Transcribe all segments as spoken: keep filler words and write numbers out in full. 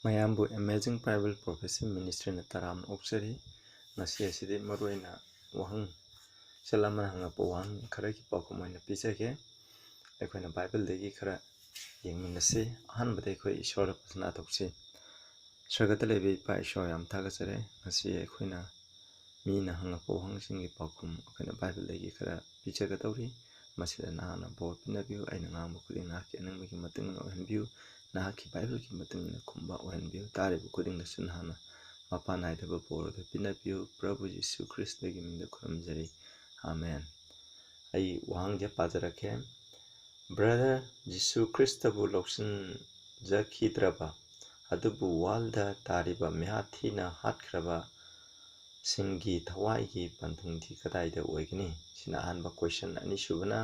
ꯃꯌꯥꯝꯕꯨ Amazing Bible Prophecy Ministryꯅ ꯇꯔꯥꯝꯅ ꯑꯣꯛꯆꯔꯤ꯫ ꯉꯁꯤ ꯑꯁꯤꯗꯤ ꯃꯔꯨꯑꯣꯏꯅ ꯋꯥꯍꯪ, ꯏꯆꯜ ꯑꯃꯅ ꯍꯪꯉꯛꯄ ꯋꯥꯍꯪ ꯈꯔꯒꯤ ꯄꯥꯎꯈꯨꯝ ꯑꯣꯏꯅ ꯄꯤꯖꯒꯦ꯫ ꯑꯩꯈꯣꯏꯅ ꯕꯥꯏꯕꯜꯗꯒꯤ ꯈꯔ ꯌꯦꯡꯃꯤꯟꯅꯁꯤ꯫ ꯑꯍꯥꯟꯕꯗ ꯑꯩꯈꯣꯏ ꯏꯁꯣꯔꯗ ꯄ꯭ꯔꯊꯅꯥ ꯇꯧꯁꯤ꯫ ꯁ꯭ꯋꯔꯒꯗ ꯂꯩꯕ ꯏꯄꯥ ꯏꯁꯣꯔ, ꯌꯥꯝ ꯊꯥꯒꯠꯆꯔꯤ꯫ ꯉꯁꯤ ꯑꯩꯈꯣꯏꯅ ꯃꯤꯅ ꯍꯪꯉꯛꯄ ꯋꯥꯍꯪꯁꯤꯡꯒꯤ ꯄꯥꯎꯈꯨꯝ ꯑꯩꯈꯣꯏꯅ ꯕꯥꯏꯕꯜꯗꯒꯤ ꯈꯔ ꯄꯤꯖꯒꯗꯧꯔꯤ꯫ ꯃꯁꯤꯗ ꯅꯍꯥꯛꯅ ꯕꯣꯔ ꯄꯤꯅꯕꯤꯌꯨ꯫ ꯑꯩꯅ ꯉꯥꯡꯕ ꯈꯨꯗꯤꯡ ꯅꯍꯥꯛꯀꯤ ꯑꯅꯤꯡꯕꯒꯤ ꯃꯇꯨꯡ ꯏꯟꯅ ꯑꯣꯏꯍꯟꯕꯤꯌꯨ꯫ ꯅꯍꯥꯛꯀꯤ ꯕꯥꯏꯕꯜꯒꯤ ꯃꯇꯨꯡ ꯏꯟꯅ ꯈꯨꯝꯕ ꯑꯣꯏꯍꯟꯕꯤꯌꯨ꯫ ꯇꯥꯔꯤꯕ ꯈꯨꯗꯤꯡꯗꯁꯨ ꯅꯍꯥꯛꯅ ꯃꯄꯥ ꯅꯥꯏꯗꯕ ꯕꯣꯔ ꯑꯗꯨ ꯄꯤꯅꯕꯤꯌꯨ꯫ ꯄ꯭ꯔꯚꯨ ꯖꯤꯁꯨ ꯈ꯭ꯔꯤꯁꯇꯒꯤ ꯃꯤꯡꯗ ꯈꯨꯔꯨꯝꯖꯔꯤ꯫ ꯑꯥꯃꯦꯟ꯫ ꯑꯩ ꯋꯥꯍꯪꯁꯦ ꯄꯥꯖꯔꯛꯀꯦ꯫ ꯕ꯭ꯔꯗꯔ, ꯖꯤꯁꯨ ꯈ꯭ꯔꯤꯁꯇꯕꯨ ꯂꯧꯁꯤꯟꯖꯈꯤꯗ꯭ꯔꯕ ꯑꯗꯨꯕꯨ ꯋꯥꯔꯜꯗ ꯇꯥꯔꯤꯕ ꯃꯤꯍꯥꯠ ꯊꯤꯅ ꯍꯥꯠꯈ꯭ꯔꯕ ꯁꯤꯡꯒꯤ ꯊꯋꯥꯏꯒꯤ ꯄꯟꯊꯨꯡꯗꯤ ꯀꯗꯥꯏꯗ ꯑꯣꯏꯒꯅꯤ? ꯁꯤꯅ ꯑꯍꯥꯟꯕ ꯀꯣꯏꯁꯟ꯫ ꯑꯅꯤꯁꯨꯕꯅ,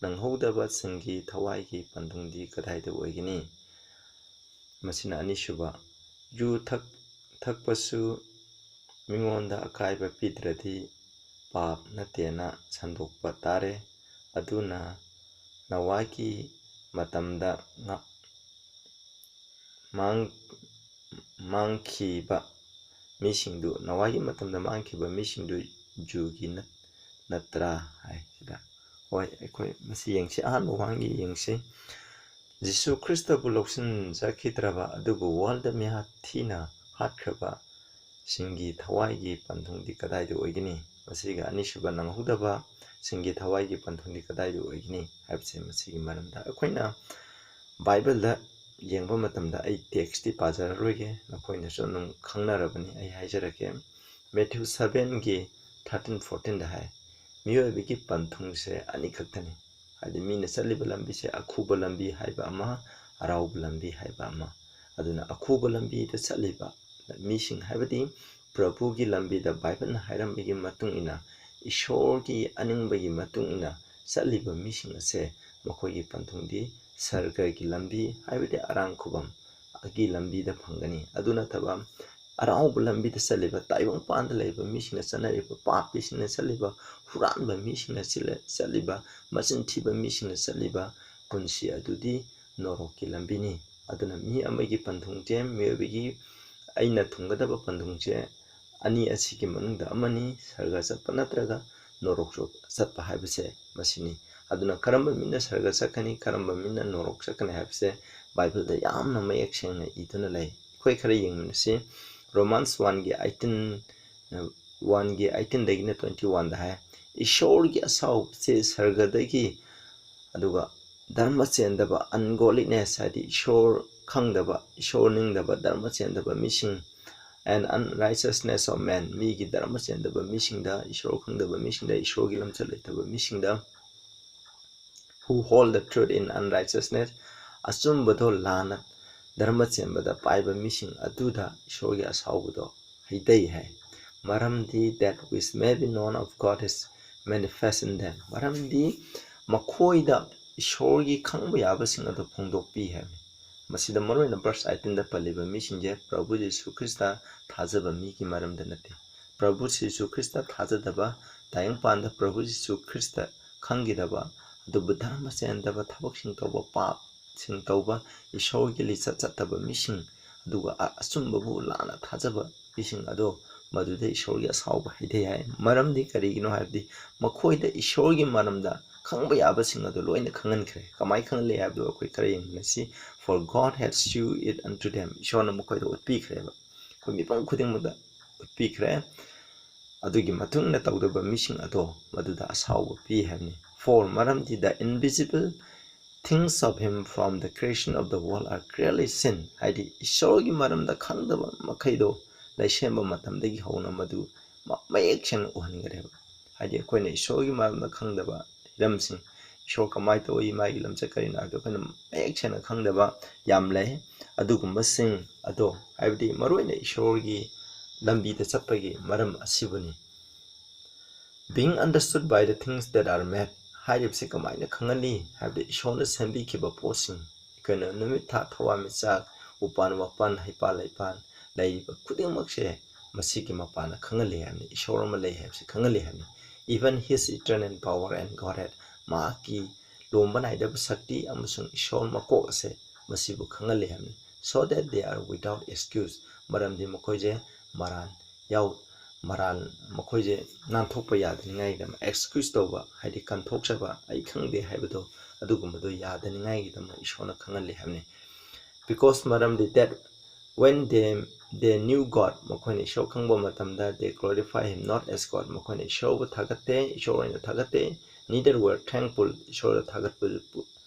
ꯅꯪꯍꯧꯗꯕ ꯁꯤꯡꯒꯤ ꯊꯋꯥꯏꯒꯤ ꯄꯟꯊꯨꯡꯗꯤ ꯀꯗꯥꯏꯗ ꯑꯣꯏꯒꯅꯤ? ꯃꯁꯤꯅ ꯑꯅꯤꯁꯨꯕ꯫ ꯌꯨ ꯊꯛ-, ꯊꯛꯄꯁꯨ ꯃꯤꯉꯣꯟꯗ ꯑꯀꯥꯏꯕ ꯄꯤꯗ꯭ꯔꯗꯤ ꯄꯥꯞ ꯅꯠꯇꯦꯅ ꯁꯟꯗꯣꯛꯄ ꯇꯥꯔꯦ꯫ ꯑꯗꯨꯅ ꯅꯣꯋꯥꯒꯤ ꯃꯇꯝꯗ ꯉ-, ꯃꯥꯡ-, ꯃꯥꯡꯈꯤꯕ ꯃꯤꯁꯤꯡꯗꯨ, ꯅꯣꯋꯥꯒꯤ ꯃꯇꯝꯗ ꯃꯥꯡꯈꯤꯕ ꯃꯤꯁꯤꯡꯗꯨ ꯖꯨꯒꯤ ꯅꯠ-, ꯅꯠꯇ꯭ꯔꯥ ꯍꯥꯏ ꯁꯤꯗ꯫ ꯍꯣꯏ, ꯑꯩꯈꯣꯏ ꯃꯁꯤ ꯌꯦꯡꯁꯤ, ꯑꯍꯥꯟꯕ ꯋꯥꯍꯪꯒꯤ ꯌꯦꯡꯁꯤ꯫ ꯖꯤꯁꯨ ꯈ꯭ꯔꯤꯁꯇꯕꯨ ꯂꯧꯁꯤꯟꯖꯈꯤꯗ꯭ꯔꯕ ꯑꯗꯨꯕꯨ ꯋꯥꯔꯜꯗ ꯃꯤꯍꯥꯠ ꯊꯤꯅ ꯍꯥꯠꯈ꯭ꯔꯕ ꯁꯤꯡꯒꯤ ꯊꯋꯥꯏꯒꯤ ꯄꯟꯊꯨꯡꯗꯤ ꯀꯗꯥꯏꯗ ꯑꯣꯏꯒꯅꯤ? ꯃꯁꯤꯒ ꯑꯅꯤꯁꯨꯕ, ꯅꯪꯍꯧꯗꯕ ꯁꯤꯡꯒꯤ ꯊꯋꯥꯏꯒꯤ ꯄꯟꯊꯨꯡꯗꯤ ꯀꯗꯥꯏꯗ ꯑꯣꯏꯒꯅꯤ ꯍꯥꯏꯕꯁꯦ, ꯃꯁꯤꯒꯤ ꯃꯔꯝꯗ ꯑꯩꯈꯣꯏꯅ ꯕꯥꯏꯕꯜꯗ ꯌꯦꯡꯕ ꯃꯇꯝꯗ ꯑꯩ ꯇꯦꯛꯁꯇꯤ ꯄꯥꯖꯔꯔꯣꯏꯒꯦ, ꯅꯈꯣꯏꯅꯁꯨ ꯑꯗꯨꯝ ꯈꯪꯅꯔꯕꯅꯤ꯫ ꯑꯩ ꯍꯥꯏꯖꯔꯛꯀꯦ, ꯃꯦꯊ꯭ꯌꯨ ꯁꯚꯦꯟꯒꯤ ꯊꯥꯔꯇꯤꯟ ꯐꯣꯔꯇꯤꯟꯗ ꯍꯥꯏ, ꯃꯤꯑꯣꯏꯕꯒꯤ ꯄꯟꯊꯨꯡꯁꯦ ꯑꯅꯤꯈꯛꯇꯅꯤ꯫ ꯍꯥꯏꯗꯤ ꯃꯤꯅ ꯆꯠꯂꯤꯕ ꯂꯝꯕꯤꯁꯦ ꯑꯈꯨꯕ ꯂꯝꯕꯤ ꯍꯥꯏꯕ ꯑꯃ, ꯑꯔꯥꯎꯕ ꯂꯝꯕꯤ ꯍꯥꯏꯕ ꯑꯃ꯫ ꯑꯗꯨꯅ ꯑꯈꯨꯕ ꯂꯝꯕꯤꯗ ꯆꯠꯂꯤꯕ ꯃꯤꯁꯤꯡ, ꯍꯥꯏꯕꯗꯤ ꯄ꯭ꯔꯚꯨꯒꯤ ꯂꯝꯕꯤꯗ, ꯕꯥꯏꯕꯜꯅ ꯍꯥꯏꯔꯝꯕꯒꯤ ꯃꯇꯨꯡ ꯏꯟꯅ, ꯏꯁꯣꯔꯒꯤ ꯑꯅꯤꯡꯕꯒꯤ ꯃꯇꯨꯡ ꯏꯟꯅ ꯆꯠꯂꯤꯕ ꯃꯤꯁꯤꯡ ꯑꯁꯦ ꯃꯈꯣꯏꯒꯤ ꯄꯟꯊꯨꯡꯗꯤ ꯁꯔꯒꯒꯤ ꯂꯝꯕꯤ, ꯍꯥꯏꯕꯗꯤ ꯑꯔꯥꯡ ꯈꯨꯕꯝꯒꯤ ꯂꯝꯕꯤꯗ ꯐꯪꯒꯅꯤ꯫ ꯑꯗꯨ ꯅꯠꯇꯕ ꯑꯔꯥꯎꯕ ꯂꯝꯕꯤꯗ ꯆꯠꯂꯤꯕ, ꯇꯥꯏꯕꯪꯄꯥꯟꯗ ꯂꯩꯕ ꯃꯤꯁꯤꯡꯅ ꯆꯠꯅꯔꯤꯕ, ꯄꯥꯄꯤꯁꯤꯡꯅ ꯆꯠꯂꯤꯕ, ꯍꯨꯔꯥꯟꯕ ꯃꯤꯁꯤꯡꯅ ꯆꯤꯜꯂ-, ꯆꯠꯂꯤꯕ, ꯃꯆꯤꯟ ꯊꯤꯕ ꯃꯤꯁꯤꯡꯅ ꯆꯠꯂꯤꯕ ꯄꯨꯟꯁꯤ ꯑꯗꯨꯗꯤ ꯅꯣꯔꯣꯛꯀꯤ ꯂꯝꯕꯤꯅꯤ꯫ ꯑꯗꯨꯅ ꯃꯤ ꯑꯃꯒꯤ ꯄꯟꯊꯨꯡꯁꯦ, ꯃꯤꯑꯣꯏꯕꯒꯤ ꯑꯩꯅ ꯊꯨꯡꯒꯗꯕ ꯄꯟꯊꯨꯡꯁꯦ ꯑꯅꯤ ꯑꯁꯤꯒꯤ ꯃꯅꯨꯡꯗ ꯑꯃꯅꯤ, ꯁꯔꯒ ꯆꯠꯄ ꯅꯠꯇ꯭ꯔꯒ ꯅꯣꯔꯣꯛ ꯆꯠꯄ ꯍꯥꯏꯕꯁꯦ ꯃꯁꯤꯅꯤ꯫ ꯑꯗꯨꯅ ꯀꯔꯝꯕ ꯃꯤꯅ ꯁꯔꯒ ꯆꯠꯀꯅꯤ, ꯀꯔꯝꯕ ꯃꯤꯅ ꯅꯣꯔꯣꯛ ꯆꯠꯀꯅꯤ ꯍꯥꯏꯕꯁꯦ ꯕꯥꯏꯕꯜꯗ ꯌꯥꯝꯅ ꯃꯌꯦꯛ ꯁꯦꯡꯅ ꯏꯗꯨꯅ ꯂꯩ꯫ ꯑꯩꯈꯣꯏ ꯈꯔ ꯌꯦꯡꯃꯤꯟꯅꯁꯤ꯫ Romans one ꯒꯤ eighteen, one ꯒꯤ eighteen ꯗꯒꯤꯅ twenty one ꯗ ꯍꯥꯏ, ꯏꯁꯣꯔꯒꯤ ꯑꯁꯥꯎꯕꯁꯦ ꯁꯔꯒꯗꯒꯤ, ꯑꯗꯨꯒ ꯙꯔꯃ ꯆꯦꯟꯗꯕ, ungodliness ꯍꯥꯏꯗꯤ ꯏꯁꯣꯔ ꯈꯪꯗꯕ, ꯏꯁꯣꯔ ꯅꯤꯡꯗꯕ, ꯙꯔꯃ ꯆꯦꯟꯗꯕ ꯃꯤꯁꯤꯡ, and unrighteousness of men, ꯃꯤꯒꯤ ꯙꯔꯃ ꯆꯦꯟꯗꯕ ꯃꯤꯁꯤꯡꯗ, ꯏꯁꯣꯔ ꯈꯪꯗꯕ ꯃꯤꯁꯤꯡꯗ, ꯏꯁꯣꯔꯒꯤ ꯂꯝꯆꯠ ꯂꯩꯇꯕ ꯃꯤꯁꯤꯡꯗ, who hold the truth in unrighteousness, ꯑꯆꯨꯝꯕꯗꯣ ꯂꯥꯟꯅ ꯙꯔꯃ ꯆꯦꯟꯕꯗ ꯄꯥꯏꯕ ꯃꯤꯁꯤꯡ ꯑꯗꯨꯗ ꯏꯁꯣꯔꯒꯤ ꯑꯁꯥꯎꯕꯗꯣ ꯍꯩꯊꯩ ꯍꯥꯏ꯫ ꯃꯔꯝꯗꯤ that which may be known of God is manifest in them, ꯃꯔꯝꯗꯤ ꯃꯈꯣꯏꯗ ꯏꯁꯣꯔꯒꯤ ꯈꯪꯕ ꯌꯥꯕꯁꯤꯡ ꯑꯗꯨ ꯐꯣꯡꯗꯣꯛꯄꯤ ꯍꯥꯏꯕꯅꯤ꯫ ꯃꯁꯤꯗ ꯃꯔꯨꯑꯣꯏꯅ verse eighteen ꯗ ꯄꯜꯂꯤꯕ ꯃꯤꯁꯤꯡꯁꯦ ꯄ꯭ꯔꯚꯨ ꯖꯤꯁꯨ ꯈ꯭ꯔꯤꯁꯇ ꯊꯥꯖꯕ ꯃꯤꯒꯤ ꯃꯔꯝꯗ ꯅꯠꯇꯦ꯫ ꯄ꯭ꯔꯚꯨ ꯖꯤꯁꯨ ꯈ꯭ꯔꯤꯁꯇ ꯊꯥꯖꯗꯕ, ꯇꯥꯏꯕꯪꯄꯥꯟꯗ ꯄ꯭ꯔꯚꯨ ꯖꯤꯁꯨ ꯈ꯭ꯔꯤꯁꯇ ꯈꯪꯈꯤꯗꯕ, ꯑꯗꯨꯕꯨ ꯙꯔꯃ ꯆꯦꯟꯗꯕ ꯊꯕꯛꯁꯤꯡ ꯇꯧꯕ, ꯄꯥꯞꯁꯤꯡ ꯇꯧꯕ, ꯏꯁꯣꯔꯒꯤ ꯂꯤꯆꯠ ꯆꯠꯇꯕ ꯃꯤꯁꯤꯡ, ꯑꯗꯨꯒ ꯑ-, ꯑꯆꯨꯝꯕꯕꯨ ꯂꯥꯟꯅ ꯊꯥꯖꯕ ꯃꯤꯁꯤꯡ ꯑꯗꯣ ꯃꯗꯨꯗ ꯏꯁꯣꯔꯒꯤ ꯑꯁꯥꯎꯕ ꯍꯩꯊꯩ ꯍꯥꯏ꯫ ꯃꯔꯝꯗꯤ ꯀꯔꯤꯒꯤꯅꯣ ꯍꯥꯏꯕꯗꯤ ꯃꯈꯣꯏꯗ ꯏꯁꯣꯔꯒꯤ ꯃꯔꯝꯗ ꯈꯪꯕ ꯌꯥꯕꯁꯤꯡ ꯑꯗꯨ ꯂꯣꯏꯅ ꯈꯪꯍꯟꯈ꯭ꯔꯦ꯫ ꯀꯃꯥꯏꯅ ꯈꯪꯍꯜꯂꯤ ꯍꯥꯏꯕꯗꯨ ꯑꯩꯈꯣꯏ ꯈꯔ ꯌꯦꯡꯃꯤꯟꯅꯁꯤ꯫ For God had shewed it unto them, ꯏꯁꯣꯔꯅ ꯃꯈꯣꯏꯗ ꯎꯠꯄꯤꯈ꯭ꯔꯦꯕ꯫ ꯑꯩꯈꯣꯏ ꯃꯤꯄꯨꯝ ꯈꯨꯗꯤꯡꯃꯛꯇ ꯎꯠꯄꯤꯈ꯭ꯔꯦ꯫ ꯑꯗꯨꯒꯤ ꯃꯇꯨꯡ ꯏꯟꯅ ꯇꯧꯗꯕ ꯃꯤꯁꯤꯡ ꯑꯗꯣ ꯃꯗꯨꯗ ꯑꯁꯥꯎꯕ ꯄꯤ ꯍꯥꯏꯕꯅꯤ꯫ For ꯃꯔꯝꯗꯤ the invisible things of him from the creation of the world are clearly seen, ꯍꯥꯏꯗꯤ ꯏꯁꯣꯔꯒꯤ ꯃꯔꯝꯗ ꯈꯪꯗꯕ ꯃꯈꯩꯗꯣ ꯂꯩꯁꯦꯝꯕ ꯃꯇꯝꯗꯒꯤ ꯍꯧꯅ ꯃꯗꯨ ꯃ-, ꯃꯌꯦꯛ ꯁꯦꯡꯅ ꯎꯍꯟꯈ꯭ꯔꯦꯕ꯫ ꯍꯥꯏꯗꯤ ꯑꯩꯈꯣꯏꯅ ꯏꯁꯣꯔꯒꯤ ꯃꯔꯝꯗ ꯈꯪꯗꯕ ꯍꯤꯔꯝꯁꯤꯡ, ꯏꯁꯣꯔ ꯀꯃꯥꯏꯅ ꯇꯧꯏ, ꯃꯥꯒꯤ ꯂꯝꯆꯠ ꯀꯔꯤꯅꯣ ꯍꯥꯏꯕꯗꯣ ꯑꯩꯈꯣꯏꯅ ꯃꯌꯦꯛ ꯁꯦꯡꯅ ꯈꯪꯗꯕ ꯌꯥꯝ ꯂꯩ꯫ ꯑꯗꯨꯒꯨꯝꯕꯁꯤꯡ ꯑꯗꯣ, ꯍꯥꯏꯕꯗꯤ ꯃꯔꯨꯑꯣꯏꯅ ꯏꯁꯣꯔꯒꯤ ꯂꯝꯕꯤꯗ ꯆꯠꯄꯒꯤ ꯃꯔꯝ ꯑꯁꯤꯕꯨꯅꯤ꯫ Being understood by the things that are made ꯍꯥꯏꯔꯤꯕꯁꯤ ꯀꯃꯥꯏꯅ ꯈꯪꯍꯜꯂꯤ ꯍꯥꯏꯕꯗꯤ ꯏꯁꯣꯔꯅ ꯁꯦꯝꯕꯤꯈꯤꯕ ꯄꯣꯠꯁꯤꯡ, ꯑꯩꯈꯣꯏꯅ ꯅꯨꯃꯤꯠ ꯊꯥ ꯊꯋꯥꯟꯃꯤꯆꯥꯛ, ꯎꯄꯥꯟ ꯋꯥꯄꯥꯟ, ꯍꯩꯄꯥꯜ ꯂꯩꯄꯥꯜ ꯂꯩꯔꯤꯕ ꯈꯨꯗꯤꯡꯃꯛꯁꯦ ꯃꯁꯤꯒꯤ ꯃꯄꯥꯟꯅ ꯈꯪꯍꯜꯂꯤ ꯍꯥꯏꯕꯅꯤ꯫ ꯏꯁꯣꯔ ꯑꯃ ꯂꯩ ꯍꯥꯏꯕꯁꯤ ꯈꯪꯍꯜꯂꯤ ꯍꯥꯏꯕꯅꯤ꯫ Even his eternal power and Godhead, ꯃꯍꯥꯛꯀꯤ ꯂꯣꯝꯕ ꯅꯥꯏꯗꯕ ꯁꯛꯇꯤ ꯑꯃꯁꯨꯡ ꯏꯁꯣꯔ ꯃꯀꯣꯛ ꯑꯁꯦ ꯃꯁꯤꯕꯨ ꯈꯪꯍꯜꯂꯤ ꯍꯥꯏꯕꯅꯤ꯫ So that they are without excuse, ꯃꯔꯝꯗꯤ ꯃꯈꯣꯏꯁꯦ ꯃꯔꯥꯟ ꯌꯥꯎ ꯃꯔꯥꯟ ꯃꯈꯣꯏꯁꯦ ꯅꯥꯟꯊꯣꯛꯄ ꯌꯥꯗꯅꯤꯡꯉꯥꯏꯒꯤꯗꯃꯛ, excuse ꯇꯧꯕ ꯍꯥꯏꯗꯤ ꯀꯟꯊꯣꯛꯆꯕ, ꯑꯩ ꯈꯪꯗꯦ ꯍꯥꯏꯕꯗꯣ, ꯑꯗꯨꯒꯨꯝꯕꯗꯣ ꯌꯥꯗꯅꯤꯡꯉꯥꯏꯒꯤꯗꯃꯛ ꯏꯁꯣꯔꯅ ꯈꯪꯍꯜꯂꯤ ꯍꯥꯏꯕꯅꯤ꯫ Because ꯃꯔꯝꯗꯤ that when they they knew God, ꯃꯈꯣꯏꯅ ꯏꯁꯣꯔ ꯈꯪꯕ ꯃꯇꯝꯗ, they glorify him not as God, ꯃꯈꯣꯏꯅ ꯏꯁꯣꯔꯕꯨ ꯊꯥꯒꯠꯇꯦ, ꯏꯁꯣꯔ ꯑꯣꯏꯅ ꯊꯥꯒꯠꯇꯦ, neither were thankful, ꯏꯁꯣꯔꯗ ꯊꯥꯒꯠꯄ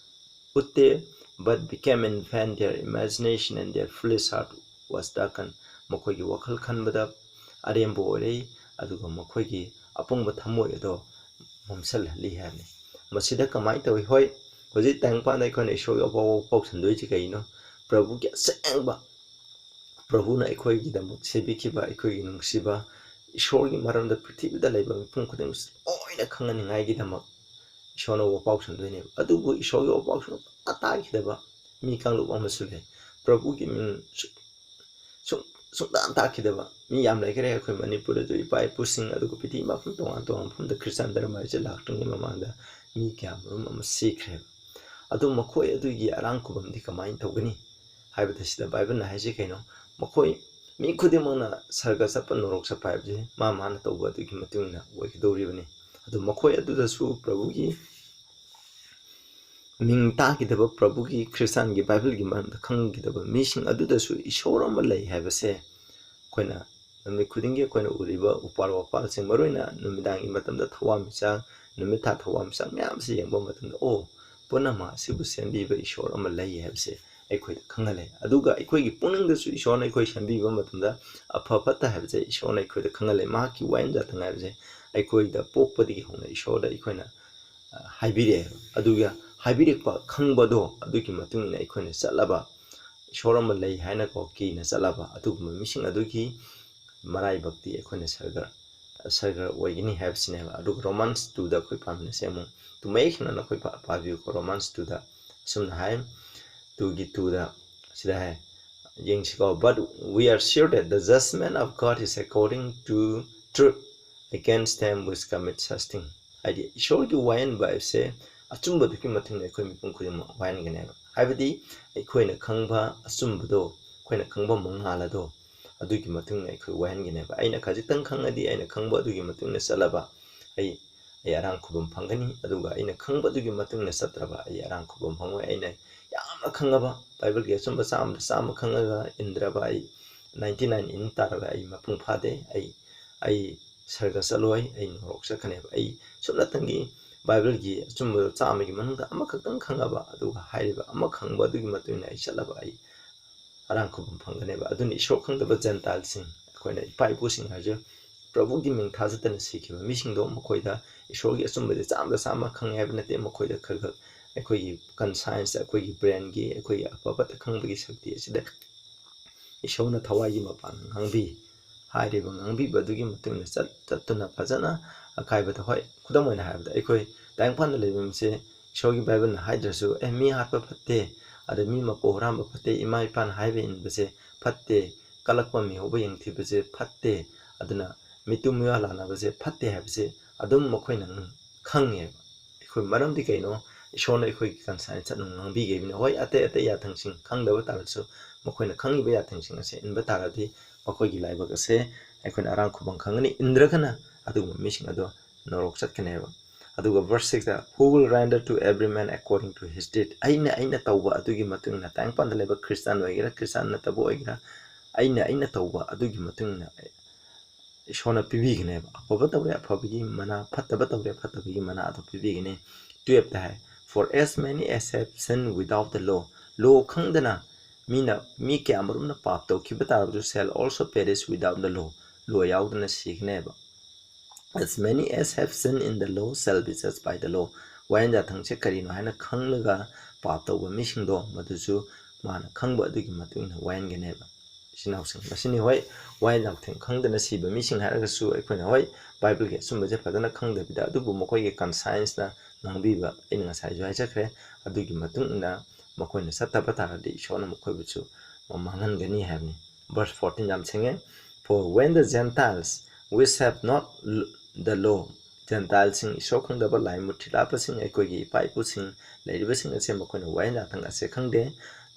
ꯎꯠꯇꯦ, but became in vain, their imagination and their foolish heart was darkened, ꯃꯈꯣꯏꯒꯤ ꯋꯥꯈꯜ ꯈꯟꯕꯗ ꯑꯔꯦꯝꯕ ꯑꯣꯏꯔꯦ, ꯑꯗꯨꯒ ꯃꯈꯣꯏꯒꯤ ꯑꯄꯪꯕ ꯊꯃꯣꯏ ꯑꯗꯣ ꯃꯝꯁꯤꯜꯍꯜꯂꯤ ꯍꯥꯏꯕꯅꯤ꯫ ꯃꯁꯤꯗ ꯀꯃꯥꯏꯅ ꯇꯧꯏ? ꯍꯣꯏ, ꯍꯧꯖꯤꯛ ꯇꯥꯏꯕꯪꯄꯥꯟꯗ ꯑꯩꯈꯣꯏꯅ ꯏꯁꯣꯔꯒꯤ ꯑꯄꯥꯎ ꯄꯥꯎꯁꯟꯗꯣꯏꯁꯤ ꯀꯩꯅꯣ? ꯄ꯭ꯔꯚꯨꯒꯤ ꯑꯁꯦꯡꯕ, ꯄ꯭ꯔꯚꯨꯅ ꯑꯩꯈꯣꯏꯒꯤꯗꯃꯛ ꯁꯦꯝꯕꯤꯈꯤꯕ ꯑꯩꯈꯣꯏꯒꯤ ꯅꯨꯡꯁꯤꯕ ꯏꯁꯣꯔꯒꯤ ꯃꯔꯝꯗ ꯄ꯭ꯔꯤꯊꯤꯕꯤꯗ ꯂꯩꯕ ꯃꯤꯄꯨꯝ ꯈꯨꯗꯤꯡꯃꯛ ꯂꯣꯏꯅ ꯈꯪꯍꯟꯅꯤꯡꯉꯥꯏꯒꯤꯗꯃꯛ ꯏꯁꯣꯔꯅ ꯋꯥꯄꯥꯎ ꯁꯟꯗꯣꯏꯅꯦꯕ꯫ ꯑꯗꯨꯕꯨ ꯏꯁꯣꯔꯒꯤ ꯋꯥꯄꯥꯎ ꯁꯨꯡꯇꯥ ꯇꯥꯈꯤꯗꯕ ꯃꯤ ꯀꯥꯡꯂꯨꯞ ꯑꯃꯁꯨ ꯂꯩ꯫ ꯄ꯭ꯔꯚꯨꯒꯤ ꯃꯤꯡ ꯁꯨ-, ꯁꯨꯡ-, ꯁꯨꯡꯇꯥ ꯇꯥꯈꯤꯗꯕ ꯃꯤ ꯌꯥꯝ ꯂꯩꯈ꯭ꯔꯦ꯫ ꯑꯩꯈꯣꯏ ꯃꯅꯤꯄꯨꯔꯗꯁꯨ ꯏꯄꯥ ꯏꯄꯨꯁꯤꯡ, ꯑꯗꯨꯒ ꯄ꯭ꯔꯤꯊꯤꯕꯤ ꯃꯐꯝ ꯇꯣꯉꯥꯟ ꯇꯣꯉꯥꯟꯕ ꯃꯐꯝꯗ ꯈ꯭ꯔꯤꯁꯇꯥꯟ ꯙꯔꯃ ꯍꯥꯏꯁꯦ ꯂꯥꯛꯇ꯭ꯔꯤꯉꯩ ꯃꯃꯥꯡꯗ ꯃꯤ ꯀꯌꯥ ꯃꯔꯨꯝ ꯑꯃ ꯁꯤꯈ꯭ꯔꯦꯕ꯫ ꯑꯗꯨ ꯃꯈꯣꯏ ꯑꯗꯨꯒꯤ ꯑꯔꯥꯡ ꯈꯨꯕꯝꯗꯤ ꯀꯃꯥꯏꯅ ꯇꯧꯒꯅꯤ ꯍꯥꯏꯕꯗ, ꯁꯤꯗ ꯕꯥꯏꯕꯜꯅ ꯍꯥꯏꯁꯤ ꯀꯩꯅꯣ? ꯃꯈꯣꯏ ꯃꯤ ꯈꯨꯗꯤꯡꯃꯛꯅ ꯁꯔꯒ ꯆꯠꯄ, ꯅꯣꯔꯣꯛ ꯆꯠꯄ ꯍꯥꯏꯕꯁꯦ ꯃꯥ ꯃꯥꯅ ꯇꯧꯕ ꯑꯗꯨꯒꯤ ꯃꯇꯨꯡ ꯏꯟꯅ ꯑꯣꯏꯒꯗꯧꯔꯤꯕꯅꯤ꯫ ꯑꯗꯨ ꯃꯈꯣꯏ ꯑꯗꯨꯗꯁꯨ ꯄ꯭ꯔꯚꯨꯒꯤ ꯃꯤꯡ ꯇꯥꯈꯤꯗꯕ, ꯄ꯭ꯔꯚꯨꯒꯤ, ꯈ꯭ꯔꯤꯁꯇꯥꯟꯒꯤ ꯕꯥꯏꯕꯜꯒꯤ ꯃꯔꯝꯗ ꯈꯪꯈꯤꯗꯕ ꯃꯤꯁꯤꯡ ꯑꯗꯨꯗꯁꯨ ꯏꯁꯣꯔ ꯑꯃ ꯂꯩ ꯍꯥꯏꯕꯁꯦ ꯑꯩꯈꯣꯏꯅ ꯅꯨꯃꯤꯠ ꯈꯨꯗꯤꯡꯒꯤ ꯑꯩꯈꯣꯏꯅ ꯎꯔꯤꯕ ꯎꯄꯥꯜ ꯋꯥꯄꯥꯜꯁꯤꯡ, ꯃꯔꯨꯑꯣꯏꯅ ꯅꯨꯃꯤꯗꯥꯡꯒꯤ ꯃꯇꯝꯗ ꯊꯋꯥꯟꯃꯤꯆꯥꯛ, ꯅꯨꯃꯤꯠ ꯊꯥ ꯊꯋꯥꯟꯃꯤꯆꯥꯛ ꯃꯌꯥꯝꯁꯤ ꯌꯦꯡꯕ ꯃꯇꯝꯗ, ꯑꯣ, ꯄꯨꯝꯅꯃꯛ ꯑꯁꯤꯕꯨ ꯁꯦꯝꯕꯤꯕ ꯏꯁꯣꯔ ꯑꯃ ꯂꯩ ꯍꯥꯏꯕꯁꯦ ꯑꯩꯈꯣꯏꯗ ꯈꯪꯍꯜꯂꯦ꯫ ꯑꯗꯨꯒ ꯑꯩꯈꯣꯏꯒꯤ ꯄꯨꯛꯅꯤꯡꯗꯁꯨ ꯏꯁꯣꯔꯅ ꯑꯩꯈꯣꯏ ꯁꯦꯝꯕꯤꯕ ꯃꯇꯝꯗ ꯑꯐ ꯐꯠꯇ ꯍꯥꯏꯕꯁꯦ ꯏꯁꯣꯔꯅ ꯑꯩꯈꯣꯏꯗ ꯈꯪꯍꯜꯂꯦ꯫ ꯃꯍꯥꯛꯀꯤ ꯋꯥꯌꯦꯜ ꯌꯥꯊꯪ ꯍꯥꯏꯕꯁꯦ ꯑꯩꯈꯣꯏꯗ ꯄꯣꯛꯄꯗꯒꯤ ꯍꯧꯅ ꯏꯁꯣꯔꯗ ꯑꯩꯈꯣꯏꯅ, ꯑ, ꯍꯥꯏꯕꯤꯔꯛꯑꯦ꯫ ꯑꯗꯨꯒ ꯍꯥꯏꯕꯤꯔꯛꯄ ꯈꯪꯕꯗꯣ, ꯑꯗꯨꯒꯤ ꯃꯇꯨꯡ ꯏꯟꯅ ꯑꯩꯈꯣꯏꯅ ꯆꯠꯂꯕ, ꯏꯁꯣꯔ ꯑꯃ ꯂꯩ ꯍꯥꯏꯅꯀꯣ ꯀꯤꯅ ꯆꯠꯂꯕ ꯑꯗꯨꯒꯨꯝꯕ ꯃꯤꯁꯤꯡ ꯑꯗꯨꯒꯤ ꯃꯔꯥꯏꯕꯛꯇꯤ ꯑꯩꯈꯣꯏꯅ ꯁꯔꯒ, ꯁꯔꯒ ꯑꯣꯏꯒꯅꯤ ꯍꯥꯏꯕꯁꯤꯅꯦꯕ꯫ ꯑꯗꯨꯒ Romans two ꯗ ꯑꯩꯈꯣꯏ ꯄꯥꯃꯤꯟꯅꯁꯦ ꯑꯃꯨꯛ꯫ ꯇꯨ ꯃꯌꯦꯛ ꯁꯦꯡꯅ ꯅꯈꯣꯏ ꯄꯥ-, ꯄꯥꯕꯤꯌꯨꯀꯣ꯫ Romans two ꯗ ꯑꯁꯨꯝꯅ ꯍꯥꯏ, two ꯒꯤ two ꯗ ꯁꯤꯗ ꯍꯥꯏ, ꯌꯦꯡꯁꯤꯀꯣ, "But we are sure that the judgment of God is according to truth against them which commit such thing." ꯍꯥꯏꯗꯤ ꯏꯁꯣꯔꯒꯤ ꯋꯥꯌꯦꯟꯕ ꯍꯥꯏꯕꯁꯦ ꯑꯆꯨꯝꯕꯗꯨꯒꯤ ꯃꯇꯨꯡꯗ ꯑꯩꯈꯣꯏ ꯃꯤꯄꯨꯝ ꯈꯨꯗꯤꯡꯃꯛ ꯋꯥꯌꯦꯟꯒꯅꯦꯕ꯫ ꯍꯥꯏꯕꯗꯤ ꯑꯩꯈꯣꯏꯅ ꯈꯪꯕ ꯑꯆꯨꯝꯕꯗꯣ, ꯑꯩꯈꯣꯏꯅ ꯈꯪꯕ ꯃꯉꯥꯜ ꯑꯗꯣ, ꯑꯗꯨꯒꯤ ꯃꯇꯨꯡ ꯏꯟꯅ ꯑꯩꯈꯣꯏ ꯋꯥꯍꯟꯒꯅꯦꯕ꯫ ꯑꯩꯅ ꯈꯖꯤꯛꯇꯪ ꯈꯪꯉꯗꯤ, ꯑꯩꯅ ꯈꯪꯕ ꯑꯗꯨꯒꯤ ꯃꯇꯨꯡ ꯏꯟꯅ ꯆꯠꯂꯕ, ꯑꯩ, ꯑꯩ ꯑꯔꯥꯝ ꯈꯨꯕꯝ ꯐꯪꯒꯅꯤ꯫ ꯑꯗꯨꯒ ꯑꯩꯅ ꯈꯪꯕ ꯑꯗꯨꯒꯤ ꯃꯇꯨꯡ ꯏꯟꯅ ꯆꯠꯇ꯭ꯔꯕ, ꯑꯩ ꯑꯔꯥꯝ ꯈꯨꯕꯝ ꯐꯪꯉꯣꯏ꯫ ꯑꯩꯅ ꯌꯥꯝꯅ ꯈꯪꯉꯕ, ꯕꯥꯏꯕꯜꯒꯤ ꯑꯆꯨꯝꯕ ꯆꯥꯝꯃꯗ ꯆꯥꯝꯃ ꯈꯪꯉꯒ ꯏꯟꯗ꯭ꯔꯕ, ꯑꯩ ninety nine ꯏꯟ ꯇꯥꯔꯒ ꯑꯩ ꯃꯄꯨꯡ ꯐꯥꯗꯦ꯫ ꯑꯩ, ꯑꯩ ꯁꯔꯒ ꯆꯠꯂꯣꯏ, ꯑꯩ ꯅꯣꯔꯣꯛ ꯆꯠꯀꯅꯦꯕ꯫ ꯑꯩ ꯁꯨꯞꯅꯇꯪꯒꯤ ꯕꯥꯏꯕꯜꯒꯤ ꯑꯆꯨꯝꯕ ꯆꯥꯝꯃꯒꯤ ꯃꯅꯨꯡꯗ ꯑꯃꯈꯛꯇꯪ ꯈꯪꯉꯕ, ꯑꯗꯨꯒ ꯍꯥꯏꯔꯤꯕ ꯑꯃ ꯈꯪꯕ ꯑꯗꯨꯒꯤ ꯃꯇꯨꯡ ꯏꯟꯅ ꯑꯩ ꯆꯠꯂꯕ, ꯑꯩ ꯑꯔꯥꯝ ꯈꯨꯕꯝ ꯐꯪꯒꯅꯦꯕ꯫ ꯑꯗꯨꯅ ꯏꯁꯣꯔ ꯈꯪꯗꯕ ꯖꯦꯟꯇꯥꯏꯜꯁꯤꯡ, ꯑꯩꯈꯣꯏꯅ ꯏꯄꯥ ꯏꯄꯨꯁꯤꯡ ꯍꯥꯏꯔꯁꯨ, ꯄ꯭ꯔꯚꯨꯒꯤ ꯃꯤꯡ ꯊꯥꯖꯗꯅ ꯁꯤꯈꯤꯕ ꯃꯤꯁꯤꯡꯗꯣ, ꯃꯈꯣꯏꯗ ꯏꯁꯣꯔꯒꯤ ꯑꯆꯨꯝꯕꯗꯤ ꯆꯥꯝꯃꯗ ꯆꯥꯝꯃ ꯈꯪꯉꯦ ꯍꯥꯏꯕ ꯅꯠꯇꯦ꯫ ꯃꯈꯣꯏꯗ ꯈꯔ ꯈꯔ ꯑꯩꯈꯣꯏꯒꯤ conscience, ꯑꯩꯈꯣꯏꯒꯤ brainꯒꯤ, ꯑꯩꯈꯣꯏꯒꯤ ꯑꯐ ꯐꯠꯇ ꯈꯪꯕꯒꯤ ꯁꯛꯇꯤ ꯑꯁꯤꯗ ꯏꯁꯣꯔꯅ ꯊꯋꯥꯏꯒꯤ ꯃꯄꯥꯟ ꯉꯥꯡꯕꯤ꯫ ꯍꯥꯏꯔꯤꯕ ꯉꯥꯡꯕꯤꯕ ꯑꯗꯨꯒꯤ ꯃꯇꯨꯡ ꯏꯟꯅ ꯆꯠ-, ꯆꯠꯇꯨꯅ ꯐꯖꯅ ꯑꯀꯥꯏꯕꯗ, ꯍꯣꯏ, ꯈꯨꯗꯝ ꯑꯣꯏꯅ ꯍꯥꯏꯔꯕꯗ, ꯑꯩꯈꯣꯏ ꯇꯥꯏꯕꯪꯄꯥꯟꯗ ꯂꯩꯕ ꯃꯤꯁꯦ ꯏꯁꯣꯔꯒꯤ ꯕꯥꯏꯕꯜꯅ ꯍꯥꯏꯗ꯭ꯔꯁꯨ, "ꯑꯦ, ꯃꯤ ꯍꯥꯠꯄ ꯐꯠꯇꯦ, ꯑꯗ ꯃꯤ ꯃꯄꯣꯛ ꯍꯨꯔꯥꯟꯕ ꯐꯠꯇꯦ, ꯏꯃꯥ ꯏꯄꯥꯅ ꯍꯥꯏꯕ ꯏꯟꯕꯁꯦ ꯐꯠꯇꯦ, ꯀꯜꯂꯛꯄ ꯃꯤꯍꯧꯕ ꯌꯦꯡꯊꯤꯕꯁꯦ ꯐꯠꯇꯦ, ꯑꯗꯨꯅ ꯃꯤꯇꯨ ꯃꯤꯋꯥ ꯂꯥꯟꯅꯕꯁꯦ ꯐꯠꯇꯦ" ꯍꯥꯏꯕꯁꯦ ꯑꯗꯨꯝ ꯃꯈꯣꯏꯅ ꯈꯪꯉꯦꯕ꯫ ꯑꯩꯈꯣꯏ ꯃꯔꯝꯗꯤ ꯀꯩꯅꯣ? ꯏꯁꯣꯔꯅ ꯑꯩꯈꯣꯏꯒꯤ conscience ꯑꯗꯨꯝ ꯉꯥꯡꯕꯤꯈꯤꯕꯅꯤ꯫ ꯍꯣꯏ, ꯑꯇꯩ ꯑꯇꯩ ꯌꯥꯊꯪꯁꯤꯡ ꯈꯪꯗꯕ ꯇꯥꯔꯁꯨ, ꯃꯈꯣꯏꯅ ꯈꯪꯉꯤꯕ ꯌꯥꯊꯪꯁꯤꯡ ꯑꯁꯤ ꯏꯟꯕ ꯇꯥꯔꯗꯤ, ꯃꯈꯣꯏꯒꯤ ꯂꯥꯏꯕꯛ ꯑꯁꯦ ꯑꯩꯈꯣꯏꯅ ꯑꯔꯥꯝ ꯈꯨꯕꯝ ꯈꯪꯒꯅꯤ꯫ ꯏꯟꯗ꯭ꯔꯒꯅ ꯑꯗꯨꯒꯨꯝꯕ ꯃꯤꯁꯤꯡ ꯑꯗꯣ ꯅꯣꯔꯣꯛ ꯆꯠꯀꯅꯦꯕ꯫ ꯑꯗꯨꯒ verse sixꯇ, "Who will render to every man according to his deed?" ꯑꯩꯅ, ꯑꯩꯅ ꯇꯧꯕ ꯑꯗꯨꯒꯤ ꯃꯇꯨꯡ ꯏꯟꯅ, ꯇꯥꯏꯕꯪꯄꯥꯟꯗ ꯂꯩꯕ ꯈ꯭ꯔꯤꯁꯇꯥꯟ ꯑꯣꯏꯒꯦꯔꯥ, ꯈ꯭ꯔꯤꯁꯇꯥꯟ ꯅꯠꯇꯕ ꯑꯣꯏꯒꯦꯔꯥ, ꯑꯩꯅ, ꯑꯩꯅ ꯇꯧꯕ ꯑꯗꯨꯒꯤ ꯃꯇꯨꯡ ꯏꯟꯅ ꯏꯁꯣꯔꯅ ꯄꯤꯕꯤꯒꯅꯦꯕ꯫ ꯑꯐꯕ ꯇꯧꯔꯦ, ꯑꯐꯕꯒꯤ ꯃꯅꯥ, ꯐꯠꯇꯕ ꯇꯧꯔꯦ, ꯐꯠꯇꯕꯒꯤ ꯃꯅꯥ ꯑꯗꯨ ꯄꯤꯕꯤꯒꯅꯤ꯫ Twelveꯇ ꯍꯥꯏ, "For as many as have sinned without the law," law ꯈꯪꯗꯅ ꯃꯤꯅ, ꯃꯤ ꯀꯌꯥꯃꯔꯨꯝꯅ ꯄꯥꯞ ꯇꯧꯈꯤꯕ ꯇꯥꯔꯕꯁꯨ, "shall also perish without the law," law ꯌꯥꯎꯗꯅ ꯁꯤꯒꯅꯦꯕ꯫ "As many as have sinned in the law shall be judged by the law." ꯋꯥꯌꯦꯟ ꯌꯥꯊꯪꯁꯦ ꯀꯔꯤꯅꯣ ꯍꯥꯏꯅ ꯈꯪꯂꯒ ꯄꯥꯞ ꯇꯧꯕ ꯃꯤꯁꯤꯡꯗꯣ, ꯃꯗꯨꯁꯨ ꯃꯥꯅ ꯈꯪꯕ ꯑꯗꯨꯒꯤ ꯃꯇꯨꯡ ꯏꯟꯅ ꯋꯥꯌꯦꯟꯒꯅꯦꯕ꯫ ꯏꯆꯤꯟ ꯏꯅꯥꯎꯁꯤꯡ, ꯃꯁꯤꯅꯤ꯫ ꯍꯣꯏ, ꯋꯥꯌꯦꯜ ꯌꯥꯊꯪ ꯈꯪꯗꯅ ꯁꯤꯕ ꯃꯤꯁꯤꯡ ꯍꯥꯏꯔꯒꯁꯨ ꯑꯩꯈꯣꯏꯅ, ꯍꯣꯏ, ꯕꯥꯏꯕꯜꯒꯤ ꯑꯆꯨꯝꯕꯁꯦ ꯐꯖꯅ ꯈꯪꯗꯕꯤꯗ, ꯑꯗꯨꯕꯨ ꯃꯈꯣꯏꯒꯤ conscienceꯅ ꯉꯥꯡꯕꯤꯕ, ꯑꯩꯅ ꯉꯁꯥꯏꯁꯨ ꯍꯥꯏꯖꯈ꯭ꯔꯦ, ꯑꯗꯨꯒꯤ ꯃꯇꯨꯡ ꯏꯟꯅ ꯃꯈꯣꯏꯅ ꯆꯠꯇꯕ ꯇꯥꯔꯗꯤ ꯏꯁꯣꯔꯅ ꯃꯈꯣꯏꯕꯨꯁꯨ ꯃꯥꯡꯍꯟꯒꯅꯤ ꯍꯥꯏꯕꯅꯤ꯫ Verse fourteen ꯌꯥꯝ ꯁꯦꯡꯉꯦ, "For when the Gentiles, which have not l-, the law," Gentileꯁꯤꯡ, ꯏꯁꯣꯔ ꯈꯪꯗꯕ ꯂꯥꯏ ꯃꯨꯔꯇꯤ ꯂꯥꯠꯄꯁꯤꯡ, ꯑꯩꯈꯣꯏꯒꯤ ꯏꯄꯥ ꯏꯄꯨꯁꯤꯡ ꯂꯩꯔꯤꯕꯁꯤꯡ ꯑꯁꯦ ꯃꯈꯣꯏꯅ ꯋꯥꯍꯦꯡ ꯂꯥꯟꯊꯥꯡ ꯑꯁꯦ ꯈꯪꯗꯦ꯫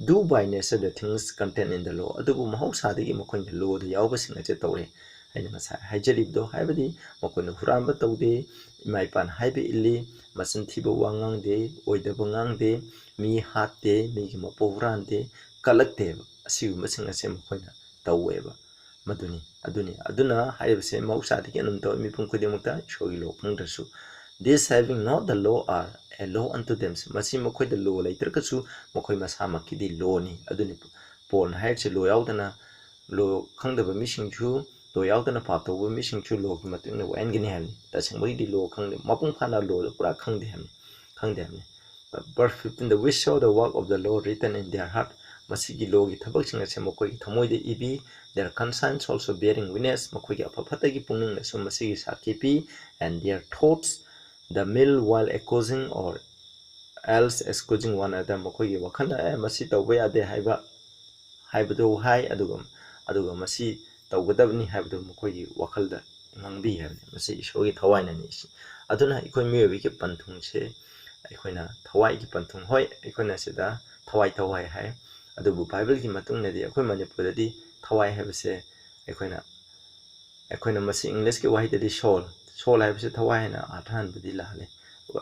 Do by nature the things contained in the law, ꯑꯗꯨꯕꯨ ꯃꯍꯧꯁꯥꯗꯒꯤ ꯃꯈꯣꯏꯅ lawꯗ ꯌꯥꯎꯕꯁꯤꯡ ꯑꯁꯦ ꯇꯧꯔꯦ꯫ ꯑꯩꯅ ꯉꯁꯥꯏ ꯍꯥꯏꯖꯔꯤꯕꯗꯣ, ꯍꯥꯏꯕꯗꯤ ꯃꯈꯣꯏꯅ ꯍꯨꯔꯥꯟꯕ ꯇꯧꯗꯦ, ꯏꯃꯥ ꯏꯄꯥꯅ ꯍꯥꯏꯕ ꯏꯜꯂꯤ, ꯃꯆꯤꯟ ꯊꯤꯕ ꯋꯥ ꯉꯥꯡꯗꯦ, ꯑꯣꯏꯗꯕ ꯉꯥꯡꯗꯦ, ꯃꯤ ꯍꯥꯠꯇꯦ, ꯃꯤꯒꯤ ꯃꯄꯣꯠ ꯍꯨꯔꯥꯟꯗꯦ, ꯀꯜꯂꯛꯇꯦꯕ꯫ ꯑꯁꯤꯒꯨꯝꯕꯁꯤꯡ ꯑꯁꯦ ꯃꯈꯣꯏꯅ ꯇꯧꯋꯦꯕ꯫ ꯃꯗꯨꯅꯤ, ꯑꯗꯨꯅꯤ꯫ ꯑꯗꯨꯅ ꯍꯥꯏꯔꯤꯕꯁꯦ ꯃꯍꯧꯁꯥꯗꯒꯤ ꯑꯗꯨꯝ ꯇꯧꯏ, ꯃꯤꯄꯨꯝ ꯈꯨꯗꯤꯡꯃꯛꯇ ꯏꯁꯣꯔꯒꯤ law ꯈꯪꯗ꯭ꯔꯁꯨ꯫ This having not the law are a law unto them. ꯃꯁꯤ ꯃꯈꯣꯏꯗ law ꯂꯩꯇ꯭ꯔꯒꯁꯨ ꯃꯈꯣꯏ ꯃꯁꯥꯃꯛꯀꯤꯗꯤ lawꯅꯤ꯫ ꯑꯗꯨꯅꯤ ꯄꯣꯜꯅ ꯍꯥꯏꯔꯤꯁꯦ, law ꯌꯥꯎꯗꯅ, law ꯈꯪꯗꯕ ꯃꯤꯁꯤꯡꯁꯨ, law ꯌꯥꯎꯗꯅ ꯄꯥꯞ ꯇꯧꯕ ꯃꯤꯁꯤꯡꯁꯨ lawꯒꯤ ꯃꯇꯨꯡ ꯏꯟꯅ ꯋꯥꯍꯟꯒꯅꯤ ꯍꯥꯏꯕꯅꯤ꯫ ꯇꯁꯦꯡꯕꯒꯤꯗꯤ law ꯈꯪꯗꯦ, ꯃꯄꯨꯡ ꯐꯥꯅ lawꯗ ꯄꯨꯔꯥ ꯈꯪꯗꯦ ꯍꯥꯏꯕꯅꯤ, ꯈꯪꯗꯦ ꯍꯥꯏꯕꯅꯤ꯫ Verse fifteen, the which saw the work of the law written in their heart. ꯃꯁꯤꯒꯤ lawꯒꯤ ꯊꯕꯛꯁꯤꯡ ꯑꯁꯦ ꯃꯈꯣꯏꯒꯤ ꯊꯃꯣꯏꯗ ꯏꯕꯤ꯫ Their conscience also bearing witness, ꯃꯈꯣꯏꯒꯤ ꯑꯐ ꯐꯠꯇꯒꯤ ꯄꯨꯛꯅꯤꯡꯅꯁꯨ ꯃꯁꯤꯒꯤ ꯁꯥꯈꯤ ꯄꯤ꯫ And their thoughts, the meal while accusing or else excusing one another, ꯃꯈꯣꯏꯒꯤ ꯋꯥꯈꯜꯗ, "ꯑꯦ, ꯃꯁꯤ ꯇꯧꯕ ꯌꯥꯗꯦ" ꯍꯥꯏꯕ, ꯍꯥꯏꯕꯗꯨ ꯍꯥꯏ, ꯑꯗꯨꯒ, ꯑꯗꯨꯒ ꯃꯁꯤ ꯇꯧꯒꯗꯕꯅꯤ ꯍꯥꯏꯕꯗꯨ ꯃꯈꯣꯏꯒꯤ ꯋꯥꯈꯜꯗ ꯉꯥꯡꯕꯤ ꯍꯥꯏꯕꯅꯤ꯫ ꯃꯁꯤ ꯏꯁꯣꯔꯒꯤ ꯊꯋꯥꯏꯅꯅꯤ꯫ ꯑꯗꯨꯅ ꯑꯩꯈꯣꯏ ꯃꯤꯑꯣꯏꯕꯒꯤ ꯄꯟꯊꯨꯡꯁꯦ, ꯑꯩꯈꯣꯏꯅ ꯊꯋꯥꯏꯒꯤ ꯄꯟꯊꯨꯡ, ꯍꯣꯏ, ꯑꯩꯈꯣꯏꯅ ꯁꯤꯗ ꯊꯋꯥꯏ, ꯊꯋꯥꯏ ꯍꯥꯏ, ꯑꯗꯨꯕꯨ ꯕꯥꯏꯕꯜꯒꯤ ꯃꯇꯨꯡ ꯏꯟꯅꯗꯤ ꯑꯩꯈꯣꯏ ꯃꯅꯤꯄꯨꯔꯗꯗꯤ ꯊꯋꯥꯏ ꯍꯥꯏꯕꯁꯦ ꯑꯩꯈꯣꯏꯅ, ꯑꯩꯈꯣꯏꯅ ꯃꯁꯤ ꯏꯪꯂꯤꯁꯀꯤ ꯋꯥꯍꯩꯗꯗꯤ soul, soul ꯍꯥꯏꯕꯁꯤ ꯊꯋꯥꯏ ꯍꯥꯏꯅ ꯑꯥꯔꯊ ꯍꯟꯕꯗꯤ ꯂꯥꯜꯂꯦ꯫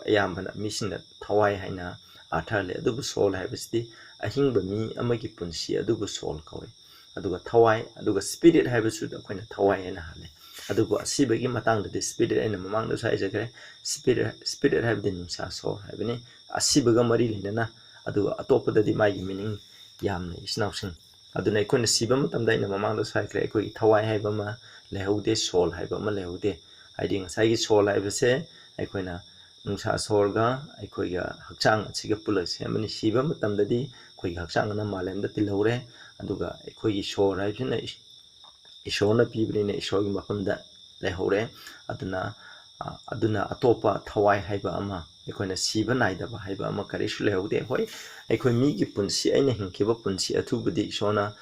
ꯑꯌꯥꯝꯕꯅ ꯃꯤꯁꯤꯡꯅ ꯊꯋꯥꯏ ꯍꯥꯏꯅ ꯑꯥꯔꯊ ꯍꯜꯂꯦ꯫ ꯑꯗꯨꯕꯨ soul ꯍꯥꯏꯕꯁꯤꯗꯤ ꯑꯍꯤꯡꯕ ꯃꯤ ꯑꯃꯒꯤ ꯄꯨꯟꯁꯤ ꯑꯗꯨꯕꯨ soul ꯀꯧꯏ꯫ ꯑꯗꯨꯒ ꯊꯋꯥꯏ, ꯑꯗꯨꯒ spirit ꯍꯥꯏꯕꯁꯨ ꯑꯩꯈꯣꯏꯅ ꯊꯋꯥꯏ ꯍꯥꯏꯅ ꯍꯜꯂꯦ꯫ ꯑꯗꯨꯕꯨ ꯑꯁꯤꯕꯒꯤ ꯃꯇꯥꯡꯗꯗꯤ spirit, ꯑꯩꯅ ꯃꯃꯥꯡꯗꯁꯨ ꯍꯥꯏꯖꯈ꯭ꯔꯦ, spirit, spirit ꯍꯥꯏꯕꯗꯤ ꯅꯨꯡꯁꯥ ꯁꯣꯔ ꯍꯥꯏꯕꯅꯤ꯫ ꯑꯁꯤꯕꯒ ꯃꯔꯤ ꯂꯩꯅꯅ, ꯑꯗꯨꯒ ꯑꯇꯣꯞꯄꯗꯗꯤ ꯃꯥꯒꯤ meaning ꯌꯥꯝꯅ, ꯏꯆꯤꯟ ꯏꯅꯥꯎꯁꯤꯡ꯫ ꯑꯗꯨꯅ ꯑꯩꯈꯣꯏꯅ ꯁꯤꯕ ꯃꯇꯝꯗ, ꯑꯩꯅ ꯃꯃꯥꯡꯗꯁꯨ ꯍꯥꯏꯈ꯭ꯔꯦ, ꯑꯩꯈꯣꯏꯒꯤ ꯊꯋꯥꯏ ꯍꯥꯏꯕ ꯑꯃ ꯂꯩꯍꯧꯗꯦ, soul ꯍꯥꯏꯕ ꯑꯃ ꯂꯩꯍꯧꯗꯦ꯫ ꯍꯥꯏꯗꯤ ꯉꯁꯥꯏꯒꯤ soul ꯍꯥꯏꯕꯁꯦ ꯑꯩꯈꯣꯏꯅ ꯅꯨꯡꯁꯥ ꯁꯣꯔꯒ ꯑꯩꯈꯣꯏꯒ ꯍꯛꯆꯥꯡ ꯑꯁꯤꯒ ꯄꯨꯜꯂꯒ ꯁꯦꯝꯕꯅꯤ꯫ ꯁꯤꯕ ꯃꯇꯝꯗꯗꯤ ꯑꯩꯈꯣꯏꯒꯤ ꯍꯛꯆꯥꯡ ꯑꯅ ꯃꯥꯂꯦꯝꯗ ꯇꯤꯜꯍꯧꯔꯦ, ꯑꯗꯨꯒ ꯑꯩꯈꯣꯏꯒꯤ soul ꯍꯥꯏꯕꯁꯤꯅ ꯏꯁ-, ꯏꯁꯣꯔꯅ ꯄꯤꯕꯅꯤꯅ ꯏꯁꯣꯔꯒꯤ ꯃꯐꯝꯗ ꯂꯩꯍꯧꯔꯦ꯫ ꯑꯗꯨꯅ, ꯑ, ꯑꯗꯨꯅ ꯑꯇꯣꯞꯄ ꯊꯋꯥꯏ ꯍꯥꯏꯕ ꯑꯃ, ꯑꯩꯈꯣꯏꯅ ꯁꯤꯕ ꯅꯥꯏꯗꯕ ꯍꯥꯏꯕ ꯑꯃ ꯀꯔꯤꯁꯨ ꯂꯩꯍꯧꯗꯦ꯫ ꯍꯣꯏ, ꯑꯩꯈꯣꯏ ꯃꯤꯒꯤ ꯄꯨꯟꯁꯤ, ꯑꯩꯅ ꯍꯤꯡꯈꯤꯕ ꯄꯨꯟꯁꯤ ꯑꯊꯨꯕꯗꯤ ꯏꯁꯣꯔꯅ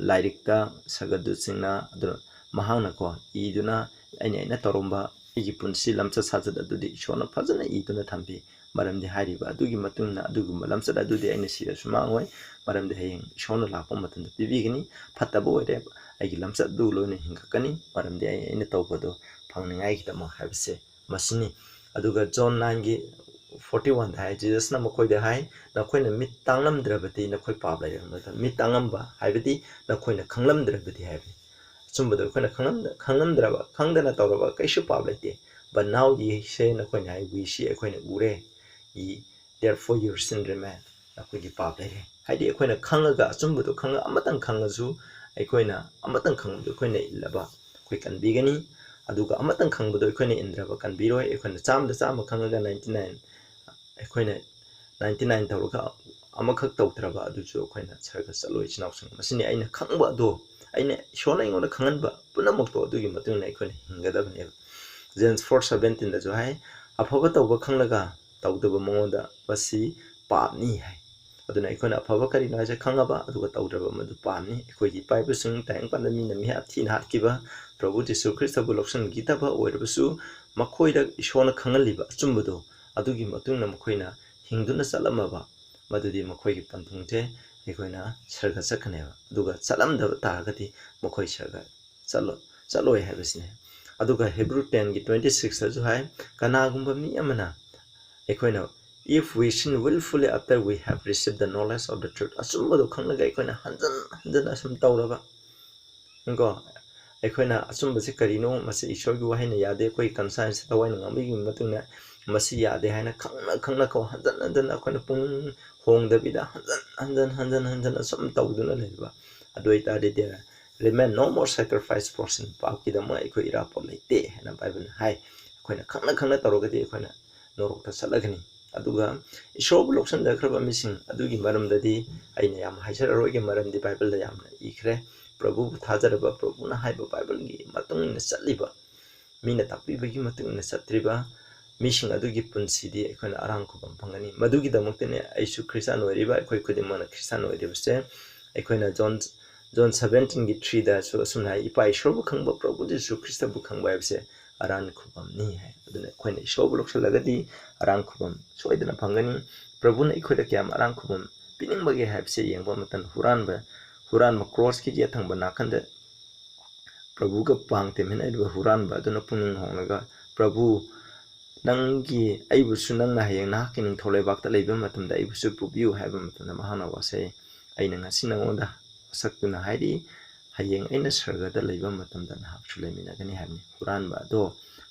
ꯂꯥꯏꯔꯤꯛꯇ ꯁꯒꯠꯗꯨꯁꯤꯡꯅ, ꯑꯗꯨ ꯃꯍꯥꯛꯅꯀꯣ ꯏꯗꯨꯅ, ꯑꯩꯅ, ꯑꯩꯅ ꯇꯧꯔꯝꯕ ꯑꯩꯒꯤ ꯄꯨꯟꯁꯤ ꯂꯝꯆꯠ ꯁꯥꯖꯠ ꯑꯗꯨꯗꯤ ꯏꯁꯣꯔꯅ ꯐꯖꯅ ꯏꯗꯨꯅ ꯊꯝꯕꯤ꯫ ꯃꯔꯝꯗꯤ ꯍꯥꯏꯔꯤꯕ ꯑꯗꯨꯒꯤ ꯃꯇꯨꯡ ꯏꯟꯅ ꯑꯗꯨꯒꯨꯝꯕ ꯂꯝꯆꯠ ꯑꯗꯨꯗꯤ ꯑꯩꯅ ꯁꯤꯔꯁꯨ ꯃꯥꯡꯉꯣꯏ, ꯃꯔꯝꯗꯤ ꯍꯌꯦꯡ ꯏꯁꯣꯔꯅ ꯂꯥꯛꯄ ꯃꯇꯝꯗ ꯄꯤꯕꯤꯒꯅꯤ꯫ ꯐꯠꯇꯕ ꯑꯣꯏꯔꯦ, ꯑꯩꯒꯤ ꯂꯝꯆꯠ ꯑꯗꯨ ꯂꯣꯏꯅ ꯍꯤꯡꯒꯠꯀꯅꯤ, ꯃꯔꯝꯗꯤ ꯑꯩ ꯑꯩꯅ ꯇꯧꯕꯗꯣ ꯐꯪꯅꯤꯡꯉꯥꯏꯒꯤꯗꯃꯛ ꯍꯥꯏꯕꯁꯦ ꯃꯁꯤꯅꯤ꯫ ꯑꯗꯨꯒ ꯖꯣꯟ ꯅꯥꯏꯟꯒꯤ ꯐꯣꯔꯇꯤ ꯋꯥꯟꯗ ꯍꯥꯏ, ꯖꯤꯖꯁꯅ ꯃꯈꯣꯏꯗ ꯍꯥꯏ, "ꯅꯈꯣꯏꯅ ꯃꯤꯠ ꯇꯥꯡꯂꯝꯗ꯭ꯔꯕꯗꯤ ꯅꯈꯣꯏ ꯄꯥꯞ ꯂꯩꯔꯝꯂꯣꯏ꯫" ꯃꯤꯠ ꯇꯥꯡꯂꯝꯕ ꯍꯥꯏꯕꯗꯤ ꯅꯈꯣꯏꯅ ꯈꯪꯂꯝꯗ꯭ꯔꯕꯗꯤ ꯍꯥꯏꯕꯅꯤ꯫ ꯑꯆꯨꯝꯕꯗꯣ ꯑꯩꯈꯣꯏꯅ ꯈꯪꯂꯝ-, ꯈꯪꯂꯝꯗ꯭ꯔꯕ, ꯈꯪꯗꯅ ꯇꯧꯔꯕ ꯀꯩꯁꯨ ꯄꯥꯞ ꯂꯩꯇꯦ꯫ But now ye say, ꯅꯈꯣꯏꯅ ꯍꯥꯏ, "We see, ꯑꯩꯈꯣꯏꯅ ꯎꯔꯦ꯫ Ye, therefore your sin remain, ꯅꯈꯣꯏꯒꯤ ꯄꯥꯞ ꯂꯩꯔꯦ꯫" ꯍꯥꯏꯗꯤ ꯑꯩꯈꯣꯏꯅ ꯈꯪꯉꯒ, ꯑꯆꯨꯝꯕꯗꯣ ꯈꯪꯉ-, ꯑꯃꯇꯪ ꯈꯪꯉꯁꯨ, ꯑꯩꯈꯣꯏꯅ ꯑꯃꯇꯪ ꯈꯪꯕꯗꯣ ꯑꯩꯈꯣꯏꯅ ꯏꯜꯂꯕ ꯑꯩꯈꯣꯏ ꯀꯟꯕꯤꯒꯅꯤ꯫ ꯑꯗꯨꯒ ꯑꯃꯇꯪ ꯈꯪꯕꯗꯣ ꯑꯩꯈꯣꯏꯅ ꯏꯟꯗ꯭ꯔꯕ ꯀꯟꯕꯤꯔꯣꯏ꯫ ꯑꯩꯈꯣꯏꯅ ꯆꯥꯝꯗ ꯆꯥꯝꯃ ꯈꯪꯉꯒ ninety nine, ꯑꯩꯈꯣꯏꯅ ninety nine ꯇꯧꯔꯒ ꯑꯃꯈꯛ ꯇꯧꯗ꯭ꯔꯕ ꯑꯗꯨꯁꯨ ꯑꯩꯈꯣꯏꯅ ꯁꯔꯒ ꯆꯠꯂꯣꯏ, ꯏꯆꯤꯟ ꯏꯅꯥꯎꯁꯤꯡ꯫ ꯃꯁꯤꯅꯤ ꯑꯩꯅ ꯈꯪꯕ ꯑꯗꯣ, ꯑꯩꯅ, ꯏꯁꯣꯔꯅ ꯑꯩꯉꯣꯟꯗ ꯈꯪꯍꯟꯕ ꯄꯨꯝꯅꯃꯛꯇꯣ, ꯑꯗꯨꯒꯤ ꯃꯇꯨꯡ ꯏꯟꯅ ꯑꯩꯈꯣꯏꯅ ꯍꯤꯡꯒꯗꯕꯅꯦꯕ꯫ James four seventeenꯗꯁꯨ ꯍꯥꯏ, "ꯑꯐꯕ ꯇꯧꯕ ꯈꯪꯂꯒ ꯇꯧꯗꯕ ꯃꯉꯣꯟꯗ ꯃꯁꯤ ꯄꯥꯞꯅꯤ" ꯍꯥꯏ꯫ ꯑꯗꯨꯅ ꯑꯩꯈꯣꯏꯅ ꯑꯐꯕ ꯀꯔꯤꯅꯣ ꯍꯥꯏꯁꯦ ꯈꯪꯉꯕ, ꯑꯗꯨꯒ ꯇꯧꯗ꯭ꯔꯕ ꯃꯗꯨ ꯄꯥꯞꯅꯤ꯫ ꯑꯩꯈꯣꯏꯒꯤ ꯏꯄꯥ ꯏꯄꯨꯁꯤꯡ ꯇꯥꯏꯕꯪ ꯄꯥꯟꯗ ꯃꯤꯅ ꯃꯤꯍꯥꯠ ꯊꯤꯅ ꯍꯥꯠꯈꯤꯕ, ꯄ꯭ꯔꯚꯨ ꯖꯤꯁꯨ ꯈ꯭ꯔꯤꯁꯇꯕꯨ ꯂꯧꯁꯤꯟꯈꯤꯗꯕ ꯑꯣꯏꯔꯕꯁꯨ, ꯃꯈꯣꯏꯗ ꯏꯁꯣꯔꯅ ꯈꯪꯍꯜꯂꯤꯕ ꯑꯆꯨꯝꯕꯗꯣ, ꯑꯗꯨꯒꯤ ꯃꯇꯨꯡ ꯏꯟꯅ ꯃꯈꯣꯏꯅ ꯍꯤꯡꯗꯨꯅ ꯆꯠꯂꯝꯃꯕ, ꯃꯗꯨꯗꯤ ꯃꯈꯣꯏꯒꯤ ꯄꯟꯊꯨꯡꯁꯦ ꯑꯩꯈꯣꯏꯅ ꯁꯔꯒ ꯆꯠꯀꯅꯦꯕ꯫ ꯑꯗꯨꯒ ꯆꯠꯂꯝꯗꯕ ꯇꯥꯔꯒꯗꯤ ꯃꯈꯣꯏ ꯁꯔꯒ ꯆꯠꯂꯣ-, ꯆꯠꯂꯣꯏ ꯍꯥꯏꯕꯁꯤꯅꯤ꯫ ꯑꯗꯨꯒ Hebrew tenꯒꯤ twenty sixꯇꯁꯨ ꯍꯥꯏ, "ꯀꯅꯥꯒꯨꯝꯕ ꯃꯤ ꯑꯃꯅ ꯑꯩꯈꯣꯏꯅ, if we sin willfully after we have received the knowledge of the truth," ꯑꯆꯨꯝꯕꯗꯣ ꯈꯪꯂꯒ ꯑꯩꯈꯣꯏꯅ ꯍꯟꯖꯟ ꯍꯟꯖꯟꯅ ꯁꯨꯝ ꯇꯧꯔꯕ, ꯀꯣ, ꯑꯩꯈꯣꯏꯅ ꯑꯆꯨꯝꯕꯁꯤ ꯀꯔꯤꯅꯣ, ꯃꯁꯤ ꯏꯁꯣꯔꯒꯤ ꯋꯥꯍꯩꯅ ꯌꯥꯗꯦ, ꯑꯩꯈꯣꯏꯒꯤ conscience ꯊꯋꯥꯏꯅ ꯉꯥꯡꯕꯤꯕꯒꯤ ꯃꯇꯨꯡ ꯏꯟꯅ ꯃꯁꯤ ꯌꯥꯗꯦ ꯍꯥꯏꯅ ꯈꯪꯅ ꯈꯪꯅ ꯀꯣ, ꯍꯟꯖꯟ ꯍꯟꯖꯟꯅ ꯑꯩꯈꯣꯏꯅ ꯄꯨꯡ ꯍꯣꯡꯗꯕꯤꯗ ꯍꯟꯖꯟ ꯍꯟꯖꯟ, ꯍꯟꯖꯟ ꯍꯟꯖꯟꯅ ꯁꯨꯝ ꯇꯧꯗꯨꯅ ꯂꯩꯕ, ꯑꯗꯨ ꯑꯣꯏꯇꯥꯔꯗꯤ there remain no more sacrifice for sin, ꯄꯥꯞꯀꯤꯗꯃꯛ ꯑꯩꯈꯣꯏ ꯏꯔꯥꯠꯄ ꯂꯩꯇꯦ ꯍꯥꯏꯅ ꯕꯥꯏꯕꯜꯅ ꯍꯥꯏ꯫ ꯑꯩꯈꯣꯏꯅ ꯈꯪꯅ ꯈꯪꯅ ꯇꯧꯔꯒꯗꯤ ꯑꯩꯈꯣꯏꯅ ꯅꯣꯔꯣꯛꯇ ꯆꯠꯂꯒꯅꯤ꯫ ꯑꯗꯨꯒ ꯏꯁꯣꯔꯕꯨ ꯂꯧꯁꯤꯟꯖꯈ꯭ꯔꯕ ꯃꯤꯁꯤꯡ ꯑꯗꯨꯒꯤ ꯃꯔꯝꯗꯗꯤ ꯑꯩꯅ ꯌꯥꯝ ꯍꯥꯏꯖꯔꯔꯣꯏꯒꯦ, ꯃꯔꯝꯗꯤ ꯕꯥꯏꯕꯜꯗ ꯌꯥꯝꯅ ꯏꯈ꯭ꯔꯦ꯫ ꯄ꯭ꯔꯚꯨꯕꯨ ꯊꯥꯖꯔꯕ, ꯄ꯭ꯔꯚꯨꯅ ꯍꯥꯏꯕ ꯕꯥꯏꯕꯜꯒꯤ ꯃꯇꯨꯡ ꯏꯟꯅ ꯆꯠꯂꯤꯕ, ꯃꯤꯅ ꯇꯥꯛꯄꯤꯕꯒꯤ ꯃꯇꯨꯡ ꯏꯟꯅ ꯆꯠꯇ꯭ꯔꯤꯕ ꯃꯤꯁꯤꯡ ꯑꯗꯨꯒꯤ ꯄꯨꯟꯁꯤꯗꯤ ꯑꯩꯈꯣꯏꯅ ꯑꯔꯥꯝ ꯈꯨꯕꯝ ꯐꯪꯒꯅꯤ꯫ ꯃꯗꯨꯒꯤꯗꯃꯛꯇꯅꯦ ꯑꯩꯁꯨ ꯈ꯭ꯔꯤꯁꯇꯥꯟ ꯑꯣꯏꯔꯤꯕ, ꯑꯩꯈꯣꯏ ꯈꯨꯗꯤꯡꯃꯛꯅ ꯈ꯭ꯔꯤꯁꯇꯥꯟ ꯑꯣꯏꯔꯤꯕꯁꯦ꯫ ꯑꯩꯈꯣꯏꯅ ꯖꯣꯟ, ꯖꯣꯟ seventeenꯒꯤ threeꯗꯁꯨ ꯑꯁꯨꯝꯅ ꯍꯥꯏ, "ꯏꯄꯥ ꯏꯁꯣꯔꯕꯨ ꯈꯪꯕ, ꯄ꯭ꯔꯚꯨ ꯖꯤꯁꯨ ꯈ꯭ꯔꯤꯁꯇꯕꯨ ꯈꯪꯕ ꯍꯥꯏꯕꯁꯦ ꯑꯔꯥꯟ ꯈꯨꯕꯝꯅꯤ ꯍꯥꯏ꯫ ꯑꯗꯨꯅ ꯑꯩꯈꯣꯏꯅ ꯏꯁꯣꯔꯕꯨ ꯂꯧꯁꯤꯜꯂꯒꯗꯤ ꯑꯔꯥꯟ ꯈꯨꯕꯝ ꯁꯣꯏꯗꯅ ꯐꯪꯒꯅꯤ꯫ ꯄ꯭ꯔꯚꯨꯅ ꯑꯩꯈꯣꯏꯗ ꯀꯌꯥꯝ ꯑꯔꯥꯟ ꯈꯨꯕꯝ ꯄꯤꯅꯤꯡꯕꯒꯦ ꯍꯥꯏꯕꯁꯦ ꯌꯦꯡꯕ ꯃꯇꯝꯗ ꯍꯨꯔꯥꯟꯕ, ꯍꯨꯔꯥꯟꯕ ꯀ꯭ꯔꯣꯁꯀꯤ ꯌꯦꯠ ꯊꯪꯕ ꯅꯥꯀꯟꯗ ꯄ꯭ꯔꯚꯨꯒ ꯄꯥꯡ ꯇꯤꯝꯍꯤꯟꯅꯔꯤꯕ ꯍꯨꯔꯥꯟꯕ ꯑꯗꯨꯅ ꯄꯨꯛꯅꯤꯡ ꯍꯣꯡꯂꯒ, "ꯄ꯭ꯔꯚꯨ, ꯅꯪꯒꯤ, ꯑꯩꯕꯨꯁꯨ ꯅꯪꯅ ꯍꯌꯦꯡ ꯅꯍꯥꯛꯀꯤ ꯅꯤꯡꯊꯧ ꯂꯩꯕꯥꯛꯇ ꯂꯩꯕ ꯃꯇꯝꯗ ꯑꯩꯕꯨꯁꯨ ꯄꯨꯕꯤꯌꯨ" ꯍꯥꯏꯕ ꯃꯇꯝꯗ ꯃꯍꯥꯛꯅ ꯋꯥꯁꯛꯏ, "ꯑꯩꯅ ꯉꯁꯤ ꯅꯉꯣꯟꯗ ꯋꯥꯁꯛꯇꯨꯅ ꯍꯥꯏꯔꯤ, ꯍꯌꯦꯡ ꯑꯩꯅ ꯁꯔꯒꯗ ꯂꯩꯕ ꯃꯇꯝꯗ ꯅꯍꯥꯛꯁꯨ ꯂꯩꯃꯤꯟꯅꯒꯅꯤ" ꯍꯥꯏꯕꯅꯤ꯫ ꯍꯨꯔꯥꯟꯕ ꯑꯗꯣ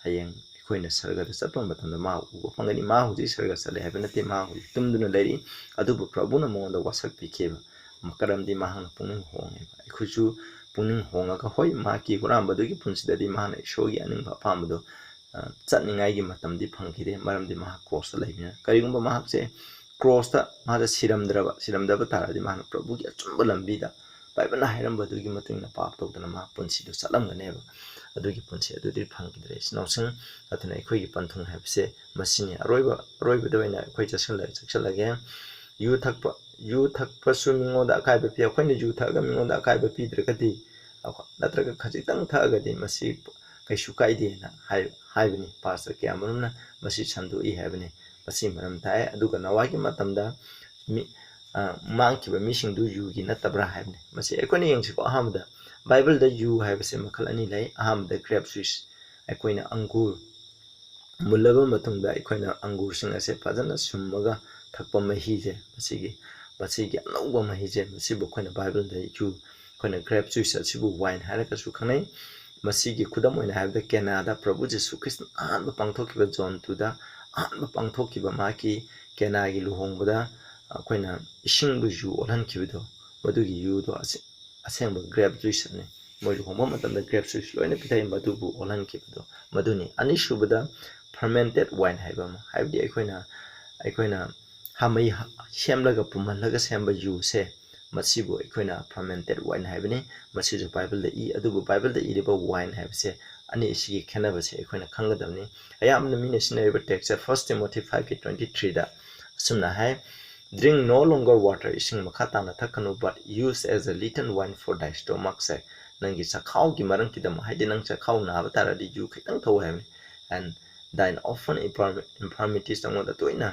ꯍꯌꯦꯡ ꯑꯩꯈꯣꯏꯅ ꯁꯔꯒꯗ ꯆꯠꯄ ꯃꯇꯝꯗ ꯃꯥ ꯎꯕ ꯐꯪꯒꯅꯤ꯫ ꯃꯥ ꯍꯧꯖꯤꯛ ꯁꯔꯒ ꯆꯠꯂꯦ ꯍꯥꯏꯕ ꯅꯠꯇꯦ, ꯃꯥ ꯍꯧꯖꯤꯛ ꯇꯨꯝꯗꯨꯅ ꯂꯩꯔꯤ꯫ ꯑꯗꯨꯕꯨ ꯄ꯭ꯔꯚꯨꯅ ꯃꯉꯣꯟꯗ ꯋꯥꯁꯛ ꯄꯤꯈꯤꯕ ꯃꯔꯝꯗꯤ ꯃꯍꯥꯛꯅ ꯄꯨꯛꯅꯤꯡ ꯍꯣꯡꯉꯦꯕ꯫ ꯑꯩꯈꯣꯏꯁꯨ ꯄꯨꯛꯅꯤꯡ ꯍꯣꯡꯉꯒ, ꯍꯣꯏ, ꯃꯍꯥꯛꯀꯤ ꯍꯨꯔꯥꯟꯕꯗꯨꯒꯤ ꯄꯨꯟꯁꯤꯗꯗꯤ ꯃꯍꯥꯛꯅ ꯏꯁꯣꯔꯒꯤ ꯑꯅꯤꯡꯕ ꯑꯄꯥꯝꯕꯗꯣ, ꯑ, ꯆꯠꯅꯤꯡꯉꯥꯏꯒꯤ ꯃꯇꯝꯗꯤ ꯐꯪꯈꯤꯗꯦ, ꯃꯔꯝꯗꯤ ꯃꯍꯥꯛ ꯀ꯭ꯔꯣꯁꯇ ꯂꯩꯕꯅꯤꯅ꯫ ꯀꯔꯤꯒꯨꯝꯕ ꯃꯍꯥꯛꯁꯦ ꯀ꯭ꯔꯣꯁꯇ ꯃꯍꯥꯛꯁꯦ ꯁꯤꯔꯝꯗ꯭ꯔꯕ, ꯁꯤꯔꯝꯗꯕ ꯇꯥꯔꯗꯤ ꯃꯍꯥꯛꯅ ꯄ꯭ꯔꯚꯨꯒꯤ ꯑꯆꯨꯝꯕ ꯂꯝꯕꯤꯗ ꯕꯥꯏꯕꯜꯅ ꯍꯥꯏꯔꯝꯕꯗꯨꯒꯤ ꯃꯇꯨꯡ ꯏꯟꯅ ꯄꯥꯞ ꯇꯧꯗꯅ ꯃꯍꯥꯛ ꯄꯨꯟꯁꯤꯗꯨ ꯆꯠꯂꯝꯒꯅꯦꯕ꯫ ꯑꯗꯨꯒꯤ ꯄꯨꯟꯁꯤ ꯑꯗꯨꯗꯤ ꯐꯪꯈꯤꯗ꯭ꯔꯦ꯫ ꯏꯆꯤꯟ ꯏꯅꯥꯎꯁꯤꯡ, ꯑꯗꯨꯅ ꯑꯩꯈꯣꯏꯒꯤ ꯄꯟꯊꯨꯡ ꯍꯥꯏꯕꯁꯦ ꯃꯁꯤꯅꯤ꯫ ꯑꯔꯣꯏꯕ, ꯑꯔꯣꯏꯕꯗ ꯑꯣꯏꯅ ꯑꯩꯈꯣꯏ ꯆꯠꯁꯤꯜꯂ-, ꯆꯠꯁꯤꯜꯂꯒꯦ꯫ ꯌꯨ ꯊꯛꯄ, ꯌꯨ ꯊꯛꯄꯁꯨ ꯃꯤꯉꯣꯟꯗ ꯑꯀꯥꯏꯕ ꯄꯤ꯫ ꯑꯩꯈꯣꯏꯅ ꯌꯨ ꯊꯛꯑꯒ ꯃꯤꯉꯣꯟꯗ ꯑꯀꯥꯏꯕ ꯄꯤꯗ꯭ꯔꯒꯗꯤ, ꯑꯩꯈꯣ-, ꯅꯠꯇ꯭ꯔꯒ ꯈꯖꯤꯛꯇꯪ ꯊꯛꯑꯒꯗꯤ ꯃꯁꯤ ꯀꯩꯁꯨ ꯀꯥꯏꯗꯦꯅ ꯍꯥꯏ-, ꯍꯥꯏꯕꯅꯤ꯫ ꯄꯥꯁꯇꯔ ꯀꯌꯥ ꯃꯔꯨꯝꯅ ꯃꯁꯤ ꯁꯟꯗꯣꯛꯏ ꯍꯥꯏꯕꯅꯤ꯫ ꯃꯁꯤ ꯃꯔꯝ ꯇꯥꯛꯑꯦ꯫ ꯑꯗꯨꯒ ꯅꯣꯋꯥꯒꯤ ꯃꯇꯝꯗ ꯃꯤ, ꯑ, ꯃꯥꯡꯈꯤꯕ ꯃꯤꯁꯤꯡꯗꯨ ꯌꯨꯒꯤ ꯅꯠꯇꯕ꯭ꯔꯥ ꯍꯥꯏꯕꯅꯤ꯫ ꯃꯁꯤ ꯑꯩꯈꯣꯏꯅ ꯌꯦꯡꯁꯤꯀꯣ꯫ ꯑꯍꯥꯟꯕꯗ ꯕꯥꯏꯕꯜꯗ ꯌꯨ ꯍꯥꯏꯕꯁꯦ ꯃꯈꯜ ꯑꯅꯤ ꯂꯩ꯫ ꯑꯍꯥꯟꯕꯗ grape juice, ꯑꯩꯈꯣꯏꯅ ꯑꯪꯒꯨꯔ ꯃꯨꯜꯂꯕ ꯃꯇꯨꯡꯗ ꯑꯩꯈꯣꯏꯅ ꯑꯪꯒꯨꯔꯁꯤꯡ ꯑꯁꯦ ꯐꯖꯅ ꯁꯨꯝꯃꯒ ꯊꯛꯄ ꯃꯍꯤꯁꯦ, ꯃꯁꯤꯒꯤ, ꯃꯁꯤꯒꯤ ꯑꯅꯧꯕ ꯃꯍꯤꯁꯦ, ꯃꯁꯤꯕꯨ ꯑꯩꯈꯣꯏꯅ ꯕꯥꯏꯕꯜꯗ ꯌꯨ, ꯑꯩꯈꯣꯏꯅ grape juice ꯑꯁꯤꯕꯨ wine ꯍꯥꯏꯔꯒꯁꯨ ꯈꯪꯅꯩ꯫ ꯃꯁꯤꯒꯤ ꯈꯨꯗꯝ ꯑꯣꯏꯅ ꯍꯥꯏꯔꯕꯗ ꯀꯦꯅꯥꯗ ꯄ꯭ꯔꯚꯨ ꯖꯤꯁꯨ ꯈ꯭ꯔꯤꯁꯇꯅ ꯑꯍꯥꯟꯕ ꯄꯥꯡꯊꯣꯛꯈꯤꯕ ꯖꯣꯟ ꯇꯨꯗ ꯑꯍꯥꯟꯕ ꯄꯥꯡꯊꯣꯛꯈꯤꯕ ꯃꯍꯥꯛꯀꯤ ꯀꯦꯅꯥꯒꯤ ꯂꯨꯍꯣꯡꯕꯗ ꯑꯩꯈꯣꯏꯅ ꯏꯁꯤꯡꯕꯨ ꯌꯨ ꯑꯣꯜꯍꯟꯈꯤꯕꯗꯣ, ꯃꯗꯨꯒꯤ ꯌꯨꯗꯣ ꯑꯁꯦ-, ꯑꯁꯦꯡꯕ grape juice ꯅꯤ꯫ ꯃꯣꯏ ꯂꯨꯍꯣꯡꯕ ꯃꯇꯝꯗ grape juice ꯂꯣꯏꯅ ꯄꯤꯊꯛꯏ, ꯃꯗꯨꯕꯨ ꯑꯣꯜꯍꯟꯈꯤꯕꯗꯣ ꯃꯗꯨꯅꯤ꯫ ꯑꯅꯤꯁꯨꯕꯗ fermented wine ꯍꯥꯏꯕ ꯑꯃ, ꯍꯥꯏꯕꯗꯤ ꯑꯩꯈꯣꯏꯅ, ꯑꯩꯈꯣꯏꯅ ꯍꯥꯃꯩ ꯍ-, ꯁꯦꯝꯂꯒ ꯄꯨꯝꯍꯜꯂꯒ ꯁꯦꯝꯕ ꯌꯨꯁꯦ, ꯃꯁꯤꯕꯨ ꯑꯩꯈꯣꯏꯅ fermented wine ꯍꯥꯏꯕꯅꯤ꯫ ꯃꯁꯤꯁꯨ ꯕꯥꯏꯕꯜꯗ ꯏ, ꯑꯗꯨꯕꯨ ꯕꯥꯏꯕꯜꯗ ꯏꯔꯤꯕ wine ꯍꯥꯏꯕꯁꯦ ꯑꯅꯤ ꯑꯁꯤꯒꯤ ꯈꯦꯠꯅꯕꯁꯦ ꯑꯩꯈꯣꯏꯅ ꯈꯪꯒꯗꯕꯅꯤ꯫ ꯑꯌꯥꯝꯕꯅ ꯃꯤꯅ ꯁꯤꯖꯤꯟꯅꯔꯤꯕ text ꯁꯦ First Timothy five ꯀꯤ twenty three ꯗ ꯑꯁꯨꯝꯅ ꯍꯥꯏ, "Drink no longer water", ꯏꯁꯤꯡ ꯃꯈꯥ ꯇꯥꯅ ꯊꯛꯀꯅꯨ, "but use as a leaven wine for thy stomach's sake", ꯅꯪꯒꯤ ꯆꯈꯥꯎꯒꯤ ꯃꯔꯝꯒꯤꯗꯃꯛ, ꯍꯥꯏꯗꯤ ꯅꯪ ꯆꯈꯥꯎ ꯅꯥꯕ ꯇꯥꯔꯗꯤ ꯌꯨ ꯈꯤꯇꯪ ꯊꯛꯎ ꯍꯥꯏꯕꯅꯤ꯫ And thine often infirm- infirmities, ꯅꯉꯣꯟꯗ ꯇꯣꯏꯅ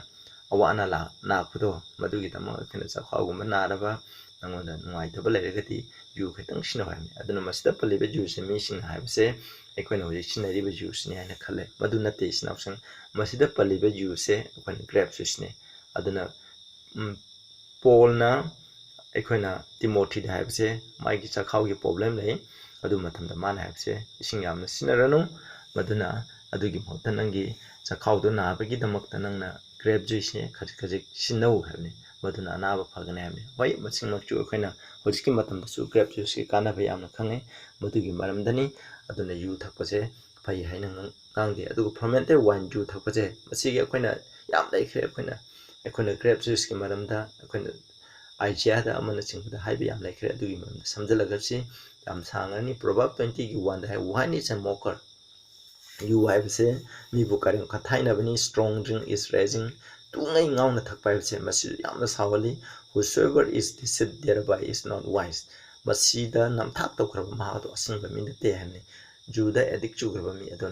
ꯑꯋꯥ ꯑꯅꯥ ꯂꯥꯛ- ꯂꯥꯛꯄꯗꯣ, ꯃꯗꯨꯒꯤꯗꯃꯛ ꯑꯩꯈꯣꯏꯅ ꯆꯈꯥꯎꯒꯨꯝꯕ ꯅꯥꯔꯕ, ꯅꯉꯣꯟꯗ ꯅꯨꯡꯉꯥꯏꯇꯕ ꯂꯩꯔꯒꯗꯤ ꯌꯨ ꯈꯤꯇꯪ ꯁꯤꯖꯤꯟꯅꯧ ꯍꯥꯏꯕꯅꯤ꯫ ꯑꯗꯨꯅ ꯃꯁꯤꯗ ꯄꯜꯂꯤꯕ ꯌꯨꯁꯦ ꯃꯤꯁꯤꯡꯅ ꯍꯥꯏꯕꯁꯦ ꯑꯩꯈꯣꯏꯅ ꯍꯧꯖꯤꯛ ꯁꯤꯖꯤꯟꯅꯔꯤꯕ ꯌꯨꯁꯤꯅꯤ ꯍꯥꯏꯅ ꯈꯜꯂꯦ꯫ ꯃꯗꯨ ꯅꯠꯇꯦ, ꯏꯆꯤꯟ ꯏꯅꯥꯎꯁꯤꯡ, ꯃꯁꯤꯗ ꯄꯜꯂꯤꯕ ꯌꯨꯁꯦ ꯑꯩꯈꯣꯏꯅ ꯒ꯭ꯔꯦꯞ ꯖꯨꯁꯅꯤ꯫ ꯑꯗꯨꯅ, ꯎꯝ, ꯄꯣꯜꯅ ꯑꯩꯈꯣꯏꯅ ꯇꯤꯃꯣꯊꯤꯗ ꯍꯥꯏꯕꯁꯦ ꯃꯥꯒꯤ ꯆꯈꯥꯎꯒꯤ ꯄ꯭ꯔꯣꯕ꯭ꯂꯦꯝ ꯂꯩ, ꯑꯗꯨ ꯃꯇꯝꯗ ꯃꯥꯅ ꯍꯥꯏꯕꯁꯦ ꯏꯁꯤꯡ ꯌꯥꯝꯅ ꯁꯤꯖꯤꯟꯅꯔꯅꯨ, ꯃꯗꯨꯅ ꯑꯗꯨꯒꯤ ꯃꯍꯨꯠꯇ ꯅꯪꯒꯤ ꯆꯈꯥꯎꯗꯣ ꯅꯥꯕꯒꯤꯗꯃꯛꯇ ꯅꯪꯅ ꯒ꯭ꯔꯦꯞ ꯖꯨꯏꯁꯁꯦ ꯈꯖꯤꯛ ꯈꯖꯤꯛ ꯁꯤꯖꯤꯟꯅꯧ ꯍꯥꯏꯕꯅꯤ, ꯃꯗꯨꯅ ꯑꯅꯥꯕ ꯐꯒꯅꯤ ꯍꯥꯏꯕꯅꯤ꯫ ꯍꯣꯏ, ꯃꯁꯤꯃꯛꯁꯨ ꯑꯩꯈꯣꯏꯅ ꯍꯧꯖꯤꯛꯀꯤ ꯃꯇꯝꯗꯁꯨ ꯒ꯭ꯔꯦꯞ ꯖꯨꯏꯁꯀꯤ ꯀꯥꯟꯅꯕ ꯌꯥꯝꯅ ꯈꯪꯉꯦ, ꯃꯗꯨꯒꯤ ꯃꯔꯝꯗꯅꯤ꯫ ꯑꯗꯨꯅ ꯌꯨ ꯊꯛꯄꯁꯦ ꯐꯩ ꯍꯥꯏꯅ ꯉꯥꯡ- ꯉꯥꯡꯗꯦ꯫ ꯑꯗꯨꯒ ꯐꯔꯃꯦꯟꯇꯦꯠ ꯋꯥꯏꯟ, ꯌꯨ ꯊꯛꯄꯁꯦ, ꯃꯁꯤꯒꯤ ꯑꯩꯈꯣꯏꯅ ꯌꯥꯝ ꯂꯩꯈ꯭ꯔꯦ꯫ ꯑꯩꯈꯣꯏꯅ, ꯑꯩꯈꯣꯏꯅ ꯒ꯭ꯔꯦꯞ ꯖꯨꯏꯁꯀꯤ ꯃꯔꯝꯗ, ꯑꯩꯈꯣꯏꯅ ꯑꯥꯏꯖꯤꯌꯥꯗ ꯑꯃꯅꯆꯤꯡꯕꯗ ꯍꯥꯏꯕ ꯌꯥꯝ ꯂꯩꯈ꯭ꯔꯦ꯫ ꯑꯗꯨꯒꯤ ꯃꯔꯝꯗ ꯁꯝꯖꯤꯜꯂꯒꯁꯤ ꯌꯥꯝ ꯁꯥꯡꯉꯅꯤ꯫ Proverb twenty ꯒꯤ one ꯗ ꯍꯥꯏ, "Wine is a mocker." ꯌꯨ ꯍꯥꯏꯕꯁꯦ ꯃꯤꯕꯨ ꯀꯔꯦꯝ ꯀꯊꯥꯏꯅꯕꯅꯤ꯫ "Strong drink is raging." ꯇꯨꯉꯩ ꯉꯥꯎꯅ ꯊꯛꯄ ꯍꯥꯏꯕꯁꯦ ꯃꯁꯤꯁꯨ ꯌꯥꯝꯅ ꯁꯥꯎꯍꯜꯂꯤ꯫ "Whosoever is deceived thereby is not wise." ꯃꯁꯤꯗ ꯅꯝꯊꯥꯛ ꯇꯧꯈ꯭ꯔꯕ ꯃꯍꯥꯛ ꯑꯗꯨ ꯑꯁꯤꯡꯕ ꯃꯤ ꯅꯠꯇꯦ ꯍꯥꯏꯕꯅꯤ꯫ ꯌꯨꯗ ꯑꯦꯗꯤꯛ ꯆꯨꯈ꯭ꯔꯕ ꯃꯤ ꯑꯗꯨ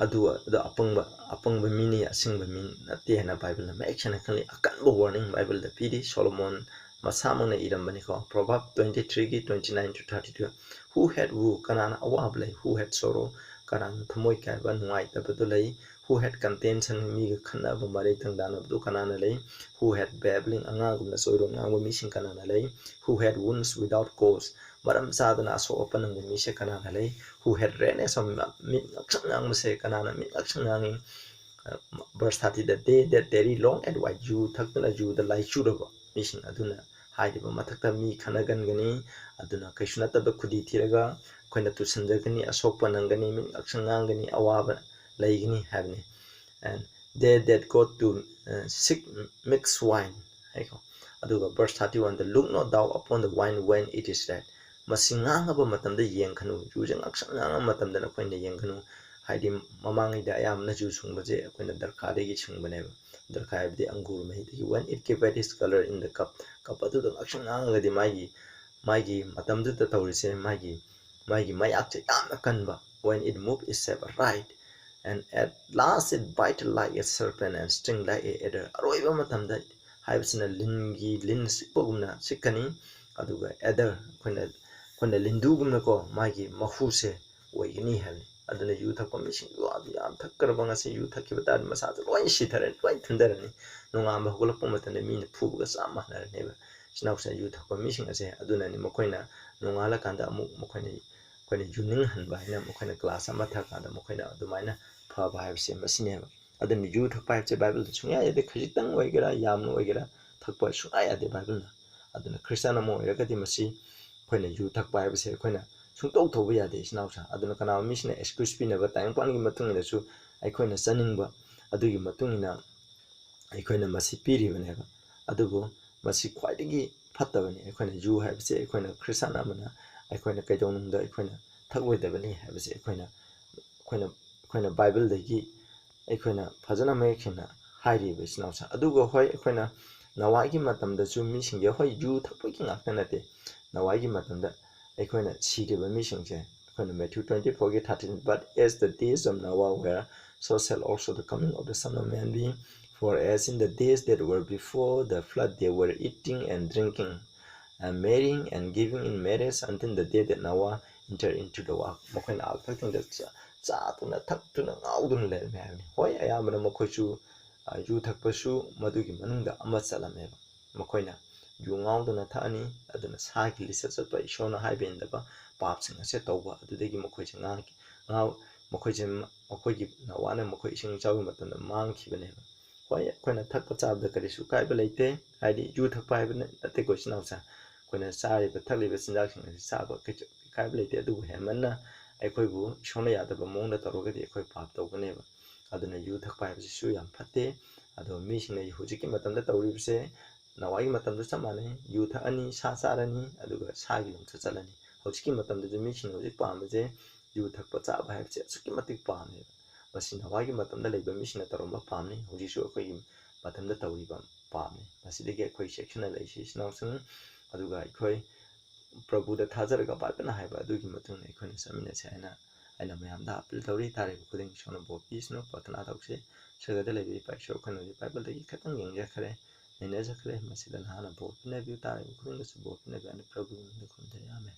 ꯑꯗꯨ, ꯑꯗꯨ ꯑꯄꯪꯕ, ꯑꯄꯪꯕ ꯃꯤꯅꯤ, ꯑꯁꯤꯡꯕ ꯃꯤ ꯅꯠꯇꯦ ꯍꯥꯏꯅ ꯕꯥꯏꯕꯜꯅ ꯃꯌꯦꯛ ꯁꯦꯡꯅ ꯈꯪꯂꯤ꯫ ꯑꯀꯟꯕ ꯋꯥꯔꯅꯤꯡ ꯕꯥꯏꯕꯜꯗ ꯄꯤꯔꯤ꯫ ꯁꯣꯂꯣꯃꯣꯟ ꯃꯁꯥꯃꯛꯅ ꯏꯔꯝꯕꯅꯤꯀꯣ꯫ Proverb twenty three ꯒꯤ twenty nine to thirty two꯫ "Who had woe?" ꯀꯅꯥꯅ ꯑꯋꯥꯕ ꯂꯩ? "Who had sorrow?" ꯀꯅꯥꯅ ꯊꯃꯣꯏ ꯀꯥꯏꯕ, ꯅꯨꯡꯉꯥꯏꯇꯕꯗꯨ ꯂꯩ? "Who had contention?" ꯃꯤꯒ ꯈꯠꯅꯕ, ꯃꯔꯩ ꯇꯪꯗꯥꯅꯕꯗꯨ ꯀꯅꯥꯅ ꯂꯩ? "Who had babbling?" ꯑꯉꯥꯡꯒꯨꯝꯅ ꯆꯣꯏꯔꯣꯟ ꯉꯥꯡꯕ ꯃꯤꯁꯤꯡ ꯀꯅꯥꯅ ꯂꯩ? "Who had wounds without cause?" ꯃꯔꯝ ꯆꯥꯗꯅ ꯑꯁꯣꯛ ꯑꯄꯟ ꯅꯪꯕ ꯃꯤꯁꯦ ꯀꯅꯥꯅ ꯂꯩ? "Who had redness of mouth?" ꯃꯤꯠ ꯉꯥꯡꯁꯪ ꯉꯥꯡꯕꯁꯦ ꯀꯅꯥꯅ ꯃꯤꯠ ꯉꯥꯡꯁꯪ ꯉꯥꯡꯉꯤ? Verse thirty ꯗ, "They that tarry long at wine." ꯌꯨ ꯊꯛꯇꯨꯅ ꯌꯨꯗ ꯂꯥꯏꯆꯨꯔꯕ ꯃꯤꯁꯤꯡ ꯑꯗꯨꯅ ꯍꯥꯏꯔꯤꯕ ꯃꯊꯛꯇ ꯃꯤ ꯈꯠꯅꯒꯟꯒꯅꯤ, ꯑꯗꯨꯅ ꯀꯩꯁꯨ ꯅꯠꯇꯕ ꯈꯨꯗꯤ ꯊꯤꯔꯒ ꯑꯩꯈꯣꯏꯅ ꯇꯨꯁꯟꯖꯒꯅꯤ, ꯑꯁꯣꯛꯄ ꯅꯪꯒꯅꯤ, ꯃꯤꯠ ꯉꯥꯡꯁꯪ ꯉꯥꯡꯒꯅꯤ, ꯑꯋꯥꯕ ꯂꯩꯒꯅꯤ ꯍꯥꯏꯕꯅꯤ꯫ And "They that go to, uh, seek mixed wine" ꯍꯥꯏꯀꯣ꯫ ꯑꯗꯨꯒ verse thirty one the, "Look not thou upon the wine when it is red." ꯃꯁꯤ ꯉꯥꯡꯉꯕ ꯃꯇꯝꯗ ꯌꯦꯡꯒꯅꯨ꯫ ꯌꯨꯁꯦ ꯉꯥꯡꯁꯪ ꯉꯥꯡꯉꯕ ꯃꯇꯝꯗ ꯅꯈꯣꯏꯅ ꯌꯦꯡꯒꯅꯨ꯫ ꯍꯥꯏꯗꯤ ꯃꯃꯥꯡꯉꯩꯗ ꯑꯌꯥꯝꯕꯅ ꯌꯨ ꯁꯨꯡꯕꯁꯦ ꯑꯩꯈꯣꯏꯅ ꯗ꯭ꯔꯈꯥꯗꯒꯤ ꯁꯨꯡꯕꯅꯦꯕ꯫ ꯗ꯭ꯔꯈꯥ ꯍꯥꯏꯕꯗꯤ ꯑꯪꯒꯨꯔ ꯃꯍꯤꯗꯒꯤ꯫ "When it giveth its colour in the cup." ꯀꯞ ꯑꯗꯨꯗ ꯉꯥꯡꯁꯪ ꯉꯥꯡꯉꯒꯗꯤ ꯃꯥꯒꯤ ꯃꯥꯒꯤ ꯃꯇꯝꯗꯨꯗ ꯇꯧꯔꯤꯁꯦ, ꯃꯥꯒꯤ, ꯃꯥꯒꯤ ꯃꯌꯥꯛꯁꯦ ꯌꯥꯝꯅ ꯀꯟꯕ, "When it move, it stab right, and at last it bite like a serpent and sting like a adder." ꯑꯔꯣꯏꯕ ꯃꯇꯝꯗ ꯍꯥꯏꯕꯁꯤꯅ ꯂꯤꯟꯒꯤ, ꯂꯤꯟ ꯆꯤꯛꯄꯒꯨꯝꯅ ꯆꯤꯛꯀꯅꯤ, ꯑꯗꯨꯒ adder, ꯑꯩꯈꯣꯏꯅ, ꯑꯩꯈꯣꯏꯅ ꯂꯤꯟꯗꯨꯒꯨꯝꯅꯀꯣ ꯃꯥꯒꯤ ꯃꯍꯨꯁꯦ ꯑꯣꯏꯒꯅꯤ ꯍꯥꯏꯕꯅꯤ꯫ ꯑꯗꯨꯅ ꯌꯨ ꯊꯛꯄ ꯃꯤꯁꯤꯡ ꯌꯨ ꯌꯥꯝ ꯊꯛꯈ꯭ꯔꯕ, ꯉꯁꯤ ꯌꯨ ꯊꯛꯈꯤꯕ ꯇꯥꯔꯗꯤ ꯃꯁꯥꯁꯦ ꯂꯣꯏ ꯁꯤꯊꯔꯅꯤ, ꯂꯣꯏ ꯊꯤꯟꯊꯔꯅꯤ꯫ ꯅꯣꯡꯉꯥꯟꯕ ꯍꯧꯒꯠꯂꯛꯄ ꯃꯇꯝꯗ ꯃꯤꯅ ꯐꯨꯕꯒ ꯆꯞ ꯃꯥꯟꯅꯔꯅꯦꯕ꯫ ꯏꯆꯤꯟ ꯏꯅꯥꯎꯁꯤꯡ, ꯌꯨ ꯊꯛꯄ ꯃꯤꯁꯤꯡ ꯑꯁꯦ ꯑꯗꯨꯅꯅꯤ ꯃꯈꯣꯏꯅ ꯅꯣꯡꯉꯥꯜꯂꯀꯥꯟꯗ ꯑꯃꯨꯛ ꯃꯈꯣꯏꯅ, ꯑꯩꯈꯣꯏꯅ ꯌꯨ ꯅꯤꯡꯍꯟꯕ ꯍꯥꯏꯅ ꯃꯈꯣꯏꯅ ꯒ꯭ꯂꯥꯁ ꯑꯃ ꯊꯛꯀꯥꯟꯗ ꯃꯈꯣꯏꯅ ꯑꯗꯨꯃꯥꯏꯅ ꯐꯕ ꯍꯥꯏꯕꯁꯦ ꯃꯁꯤꯅꯦꯕ꯫ ꯑꯗꯨꯅ ꯌꯨ ꯊꯛꯄ ꯍꯥꯏꯕꯁꯦ ꯕꯥꯏꯕꯜꯗ ꯁꯨꯡꯌꯥ ꯌꯥꯗꯦ꯫ ꯈꯖꯤꯛꯇꯪ ꯑꯣꯏꯒꯦꯔꯥ, ꯌꯥꯝꯅ ꯑꯣꯏꯒꯦꯔꯥ, ꯊꯛꯄ ꯁꯨꯡꯌꯥ ꯌꯥꯗꯦ ꯕꯥꯏꯕꯜꯅ꯫ ꯑꯗꯨꯅ ꯈ꯭ꯔꯤꯁꯇꯥꯟ ꯑꯃ ꯑꯣꯏꯔꯒꯗꯤ ꯃꯁꯤ ꯑꯩꯈꯣꯏꯅ ꯌꯨ ꯊꯛꯄ ꯍꯥꯏꯕꯁꯦ ꯑꯩꯈꯣꯏꯅ ꯁꯨꯡꯇꯧ ꯇꯧꯕ ꯌꯥꯗꯦ, ꯏꯆꯤꯟ ꯏꯅꯥꯎꯁꯤꯡ꯫ ꯑꯗꯨꯅ ꯀꯅꯥꯒꯨꯝꯕ ꯃꯤꯁꯤꯡꯅ excuse ꯄꯤꯅꯕ, ꯇꯥꯏꯕꯪꯄꯥꯟꯒꯤ ꯃꯇꯨꯡ ꯏꯟꯅꯁꯨ ꯑꯩꯈꯣꯏꯅ ꯆꯥꯅꯤꯡꯕ ꯑꯗꯨꯒꯤ ꯃꯇꯨꯡ ꯏꯟꯅ ꯑꯩꯈꯣꯏꯅ ꯃꯁꯤ ꯄꯤꯔꯤꯕꯅꯦꯕ꯫ ꯑꯗꯨꯕꯨ ꯃꯁꯤ ꯈ꯭ꯋꯥꯏꯗꯒꯤ ꯐꯠꯇꯕꯅꯤ꯫ ꯑꯩꯈꯣꯏꯅ ꯌꯨ ꯍꯥꯏꯕꯁꯦ ꯑꯩꯈꯣꯏꯅ ꯈ꯭ꯔꯤꯁꯇꯥꯟ ꯑꯃꯅ ꯑꯩꯈꯣꯏꯅ ꯀꯩꯗꯧꯅꯨꯡꯗ ꯑꯩꯈꯣꯏꯅ ꯊꯛꯑꯣꯏꯗꯕꯅꯤ ꯍꯥꯏꯕꯁꯦ ꯑꯩꯈꯣꯏꯅ, ꯑꯩꯈꯣꯏꯅ, ꯑꯩꯈꯣꯏꯅ ꯕꯥꯏꯕꯜꯗꯒꯤ ꯑꯩꯈꯣꯏꯅ ꯐꯖꯅ ꯃꯌꯦꯛ ꯁꯦꯡꯅ ꯍꯥꯏꯔꯤꯕ, ꯏꯆꯤꯟ ꯏꯅꯥꯎꯁꯤꯡ꯫ ꯑꯗꯨꯒ ꯍꯣꯏ, ꯑꯩꯈꯣꯏꯅ ꯅꯣꯋꯥꯒꯤ ꯃꯇꯝꯗꯁꯨ ꯃꯤꯁꯤꯡꯁꯦ, ꯍꯣꯏ, ꯌꯨ ꯊꯛꯄꯒꯤ ꯉꯥꯛꯇ ꯅꯠꯇꯦ, ꯅꯣꯋꯥꯒꯤ ꯃꯇꯝꯗ ꯑꯩꯈꯣꯏꯅ ꯁꯤꯔꯤꯕ ꯃꯤꯁꯤꯡꯁꯦ, ꯑꯩꯈꯣꯏꯅ Matthew twenty-fourꯒꯤ thirteen, "But as the days of Noah were, so shall also the coming of the Son of Man be. For as in the days that were before the flood they were eating and drinking, and marrying and giving in marriage until the day that Noah entered into the ark." ꯃꯈꯣꯏꯅ ꯑꯥꯔꯛ ꯊꯛꯇꯨꯅ ꯆꯥ-, ꯆꯥꯗꯨꯅ ꯊꯛꯇꯨꯅ ꯉꯥꯎꯗꯨꯅ ꯂꯩꯔꯝꯃꯤ ꯍꯥꯏꯕꯅꯤ꯫ ꯍꯣꯏ, ꯑꯌꯥꯝꯕꯅ ꯃꯈꯣꯏꯁꯨ, ꯑ, U ꯊꯛꯄꯁꯨ ꯃꯗꯨꯒꯤ ꯃꯅꯨꯡꯗ ꯑꯃ ꯆꯠꯂꯝꯃꯦꯕ꯫ ꯃꯈꯣꯏꯅ ꯌꯨ ꯉꯥꯎꯗꯨꯅ ꯊꯛꯑꯅꯤ, ꯑꯗꯨꯅ ꯁꯥꯒꯤ ꯂꯤꯆꯠ ꯆꯠꯄ, ꯏꯁꯣꯔꯅ ꯍꯥꯏꯕ ꯏꯟꯗꯕ ꯄꯥꯞꯁꯤꯡ ꯑꯁꯦ ꯇꯧꯕ, ꯑꯗꯨꯗꯒꯤ ꯃꯈꯣꯏꯁꯦ ꯉꯥꯡꯈꯤ-, ꯉꯥꯎ-, ꯃꯈꯣꯏꯁꯦ, ꯃꯈꯣꯏꯒꯤ ꯅꯣꯋꯥꯅ ꯃꯈꯣꯏ ꯏꯁꯤꯡ ꯏꯆꯥꯎꯒꯤ ꯃꯇꯝꯗ ꯃꯥꯡꯈꯤꯕꯅꯦꯕ꯫ ꯍꯣꯏ, ꯑꯩꯈꯣꯏꯅ ꯊꯛꯄ ꯆꯥꯕꯗ ꯀꯔꯤꯁꯨ ꯑꯀꯥꯏꯕ ꯂꯩꯇꯦ, ꯍꯥꯏꯗꯤ ꯌꯨ ꯊꯛꯄ ꯍꯥꯏꯕ ꯅꯠꯇꯦꯀꯣ, ꯏꯆꯤꯟ ꯏꯅꯥꯎꯁꯦ꯫ ꯑꯩꯈꯣꯏꯅ ꯆꯥꯔꯤꯕ ꯊꯛꯂꯤꯕ ꯆꯤꯟꯖꯥꯛꯁꯤꯡ ꯑꯁꯤ ꯆꯥꯕ ꯀꯩꯁꯨ ꯑꯀꯥꯏꯕ ꯂꯩꯇꯦ, ꯑꯗꯨꯕꯨ ꯍꯦꯟꯃꯟꯅ ꯑꯩꯈꯣꯏꯕꯨ ꯏꯁꯣꯔꯅ ꯌꯥꯗꯕ ꯃꯑꯣꯡꯗ ꯇꯧꯔꯒꯗꯤ ꯑꯩꯈꯣꯏ ꯄꯥꯞ ꯇꯧꯒꯅꯦꯕ꯫ ꯑꯗꯨꯅ ꯌꯨ ꯊꯛꯄ ꯍꯥꯏꯕꯁꯤꯁꯨ ꯌꯥꯝ ꯐꯠꯇꯦ꯫ ꯑꯗꯣ ꯃꯤꯁꯤꯡꯅ ꯍꯧꯖꯤꯛꯀꯤ ꯃꯇꯝꯗ ꯇꯧꯔꯤꯕꯁꯦ, ꯅꯋꯥꯏꯒꯤ ꯃꯇꯝꯗ ꯆꯞ ꯃꯥꯟꯅꯩ, ꯌꯨ ꯊꯛꯑꯅꯤ, ꯁꯥ ꯆꯥꯔꯅꯤ, ꯑꯗꯨꯒ ꯁꯥꯒꯤ ꯂꯝꯆꯠ ꯆꯠꯂꯅꯤ꯫ ꯍꯧꯖꯤꯛꯀꯤ ꯃꯇꯝꯗꯗꯤ ꯃꯤꯁꯤꯡꯅ ꯍꯧꯖꯤꯛ ꯄꯥꯝꯕꯁꯦ ꯌꯨ ꯊꯛꯄ ꯆꯥꯕ ꯍꯥꯏꯕꯁꯦ ꯑꯁꯨꯛꯀꯤ ꯃꯇꯤꯛ ꯄꯥꯝꯃꯦꯕ꯫ ꯃꯁꯤ ꯅꯋꯥꯏꯒꯤ ꯃꯇꯝꯗ ꯂꯩꯕ ꯃꯤꯁꯤꯡꯅ ꯇꯧꯔꯝꯕ ꯄꯥꯝꯅꯤ, ꯍꯧꯖꯤꯛꯁꯨ ꯑꯩꯈꯣꯏꯒꯤ ꯃꯇꯝꯗ ꯇꯧꯔꯤꯕ ꯄꯥꯝꯅꯤ꯫ ꯃꯁꯤꯗꯒꯤ ꯑꯩꯈꯣꯏ ꯆꯦꯛꯁꯤꯟꯅ ꯂꯩꯁꯤ, ꯏꯆꯤꯟ ꯏꯅꯥꯎꯁꯤꯡ꯫ ꯑꯗꯨꯒ ꯑꯩꯈꯣꯏ ꯄ꯭ꯔꯚꯨꯗ ꯊꯥꯖꯔꯒ ꯕꯥꯏꯕꯜꯅ ꯍꯥꯏꯕ ꯑꯗꯨꯒꯤ ꯃꯇꯨꯡ ꯏꯟꯅ ꯑꯩꯈꯣꯏꯅ ꯆꯠꯃꯤꯟꯅꯁꯦ ꯍꯥꯏꯅ ꯑꯩꯅ ꯃꯌꯥꯝꯗ ꯑꯥꯄꯤꯜ ꯇꯧꯔꯤ꯫ ꯇꯥꯔꯤꯕ ꯈꯨꯗꯤꯡ ꯏꯁꯣꯔꯅ ꯕꯣꯔ ꯄꯤꯁꯅꯨ꯫ ꯄ꯭ꯔꯥꯊꯅꯥ ꯇꯧꯁꯤ꯫ ꯁ꯭ꯋꯔꯒꯗ ꯂꯩꯕ ꯏꯄꯥ ꯏꯁꯣꯔ, ꯑꯩꯈꯣꯏꯅ ꯍꯧꯖꯤꯛ ꯕꯥꯏꯕꯜꯗꯒꯤ ꯈꯤꯇꯪ ꯌꯦꯡꯖꯈ꯭ꯔꯦ, ꯅꯩꯅꯖꯈ꯭ꯔꯦ꯫ ꯃꯁꯤꯗ ꯅꯍꯥꯛꯅ ꯕꯣꯔ ꯄꯤꯅꯕꯤꯌꯨ, ꯇꯥꯔꯤꯕ ꯈꯨꯗꯤꯡꯗꯁꯨ ꯕꯣꯔ ꯄꯤꯅꯕꯤꯌꯨ ꯍꯥꯏꯅ ꯄ꯭ꯔꯚꯨꯒꯤ ꯃꯤꯡꯗ ꯈꯨꯔꯨꯝꯖꯔꯤ꯫ ꯑꯥꯃꯦꯟ꯫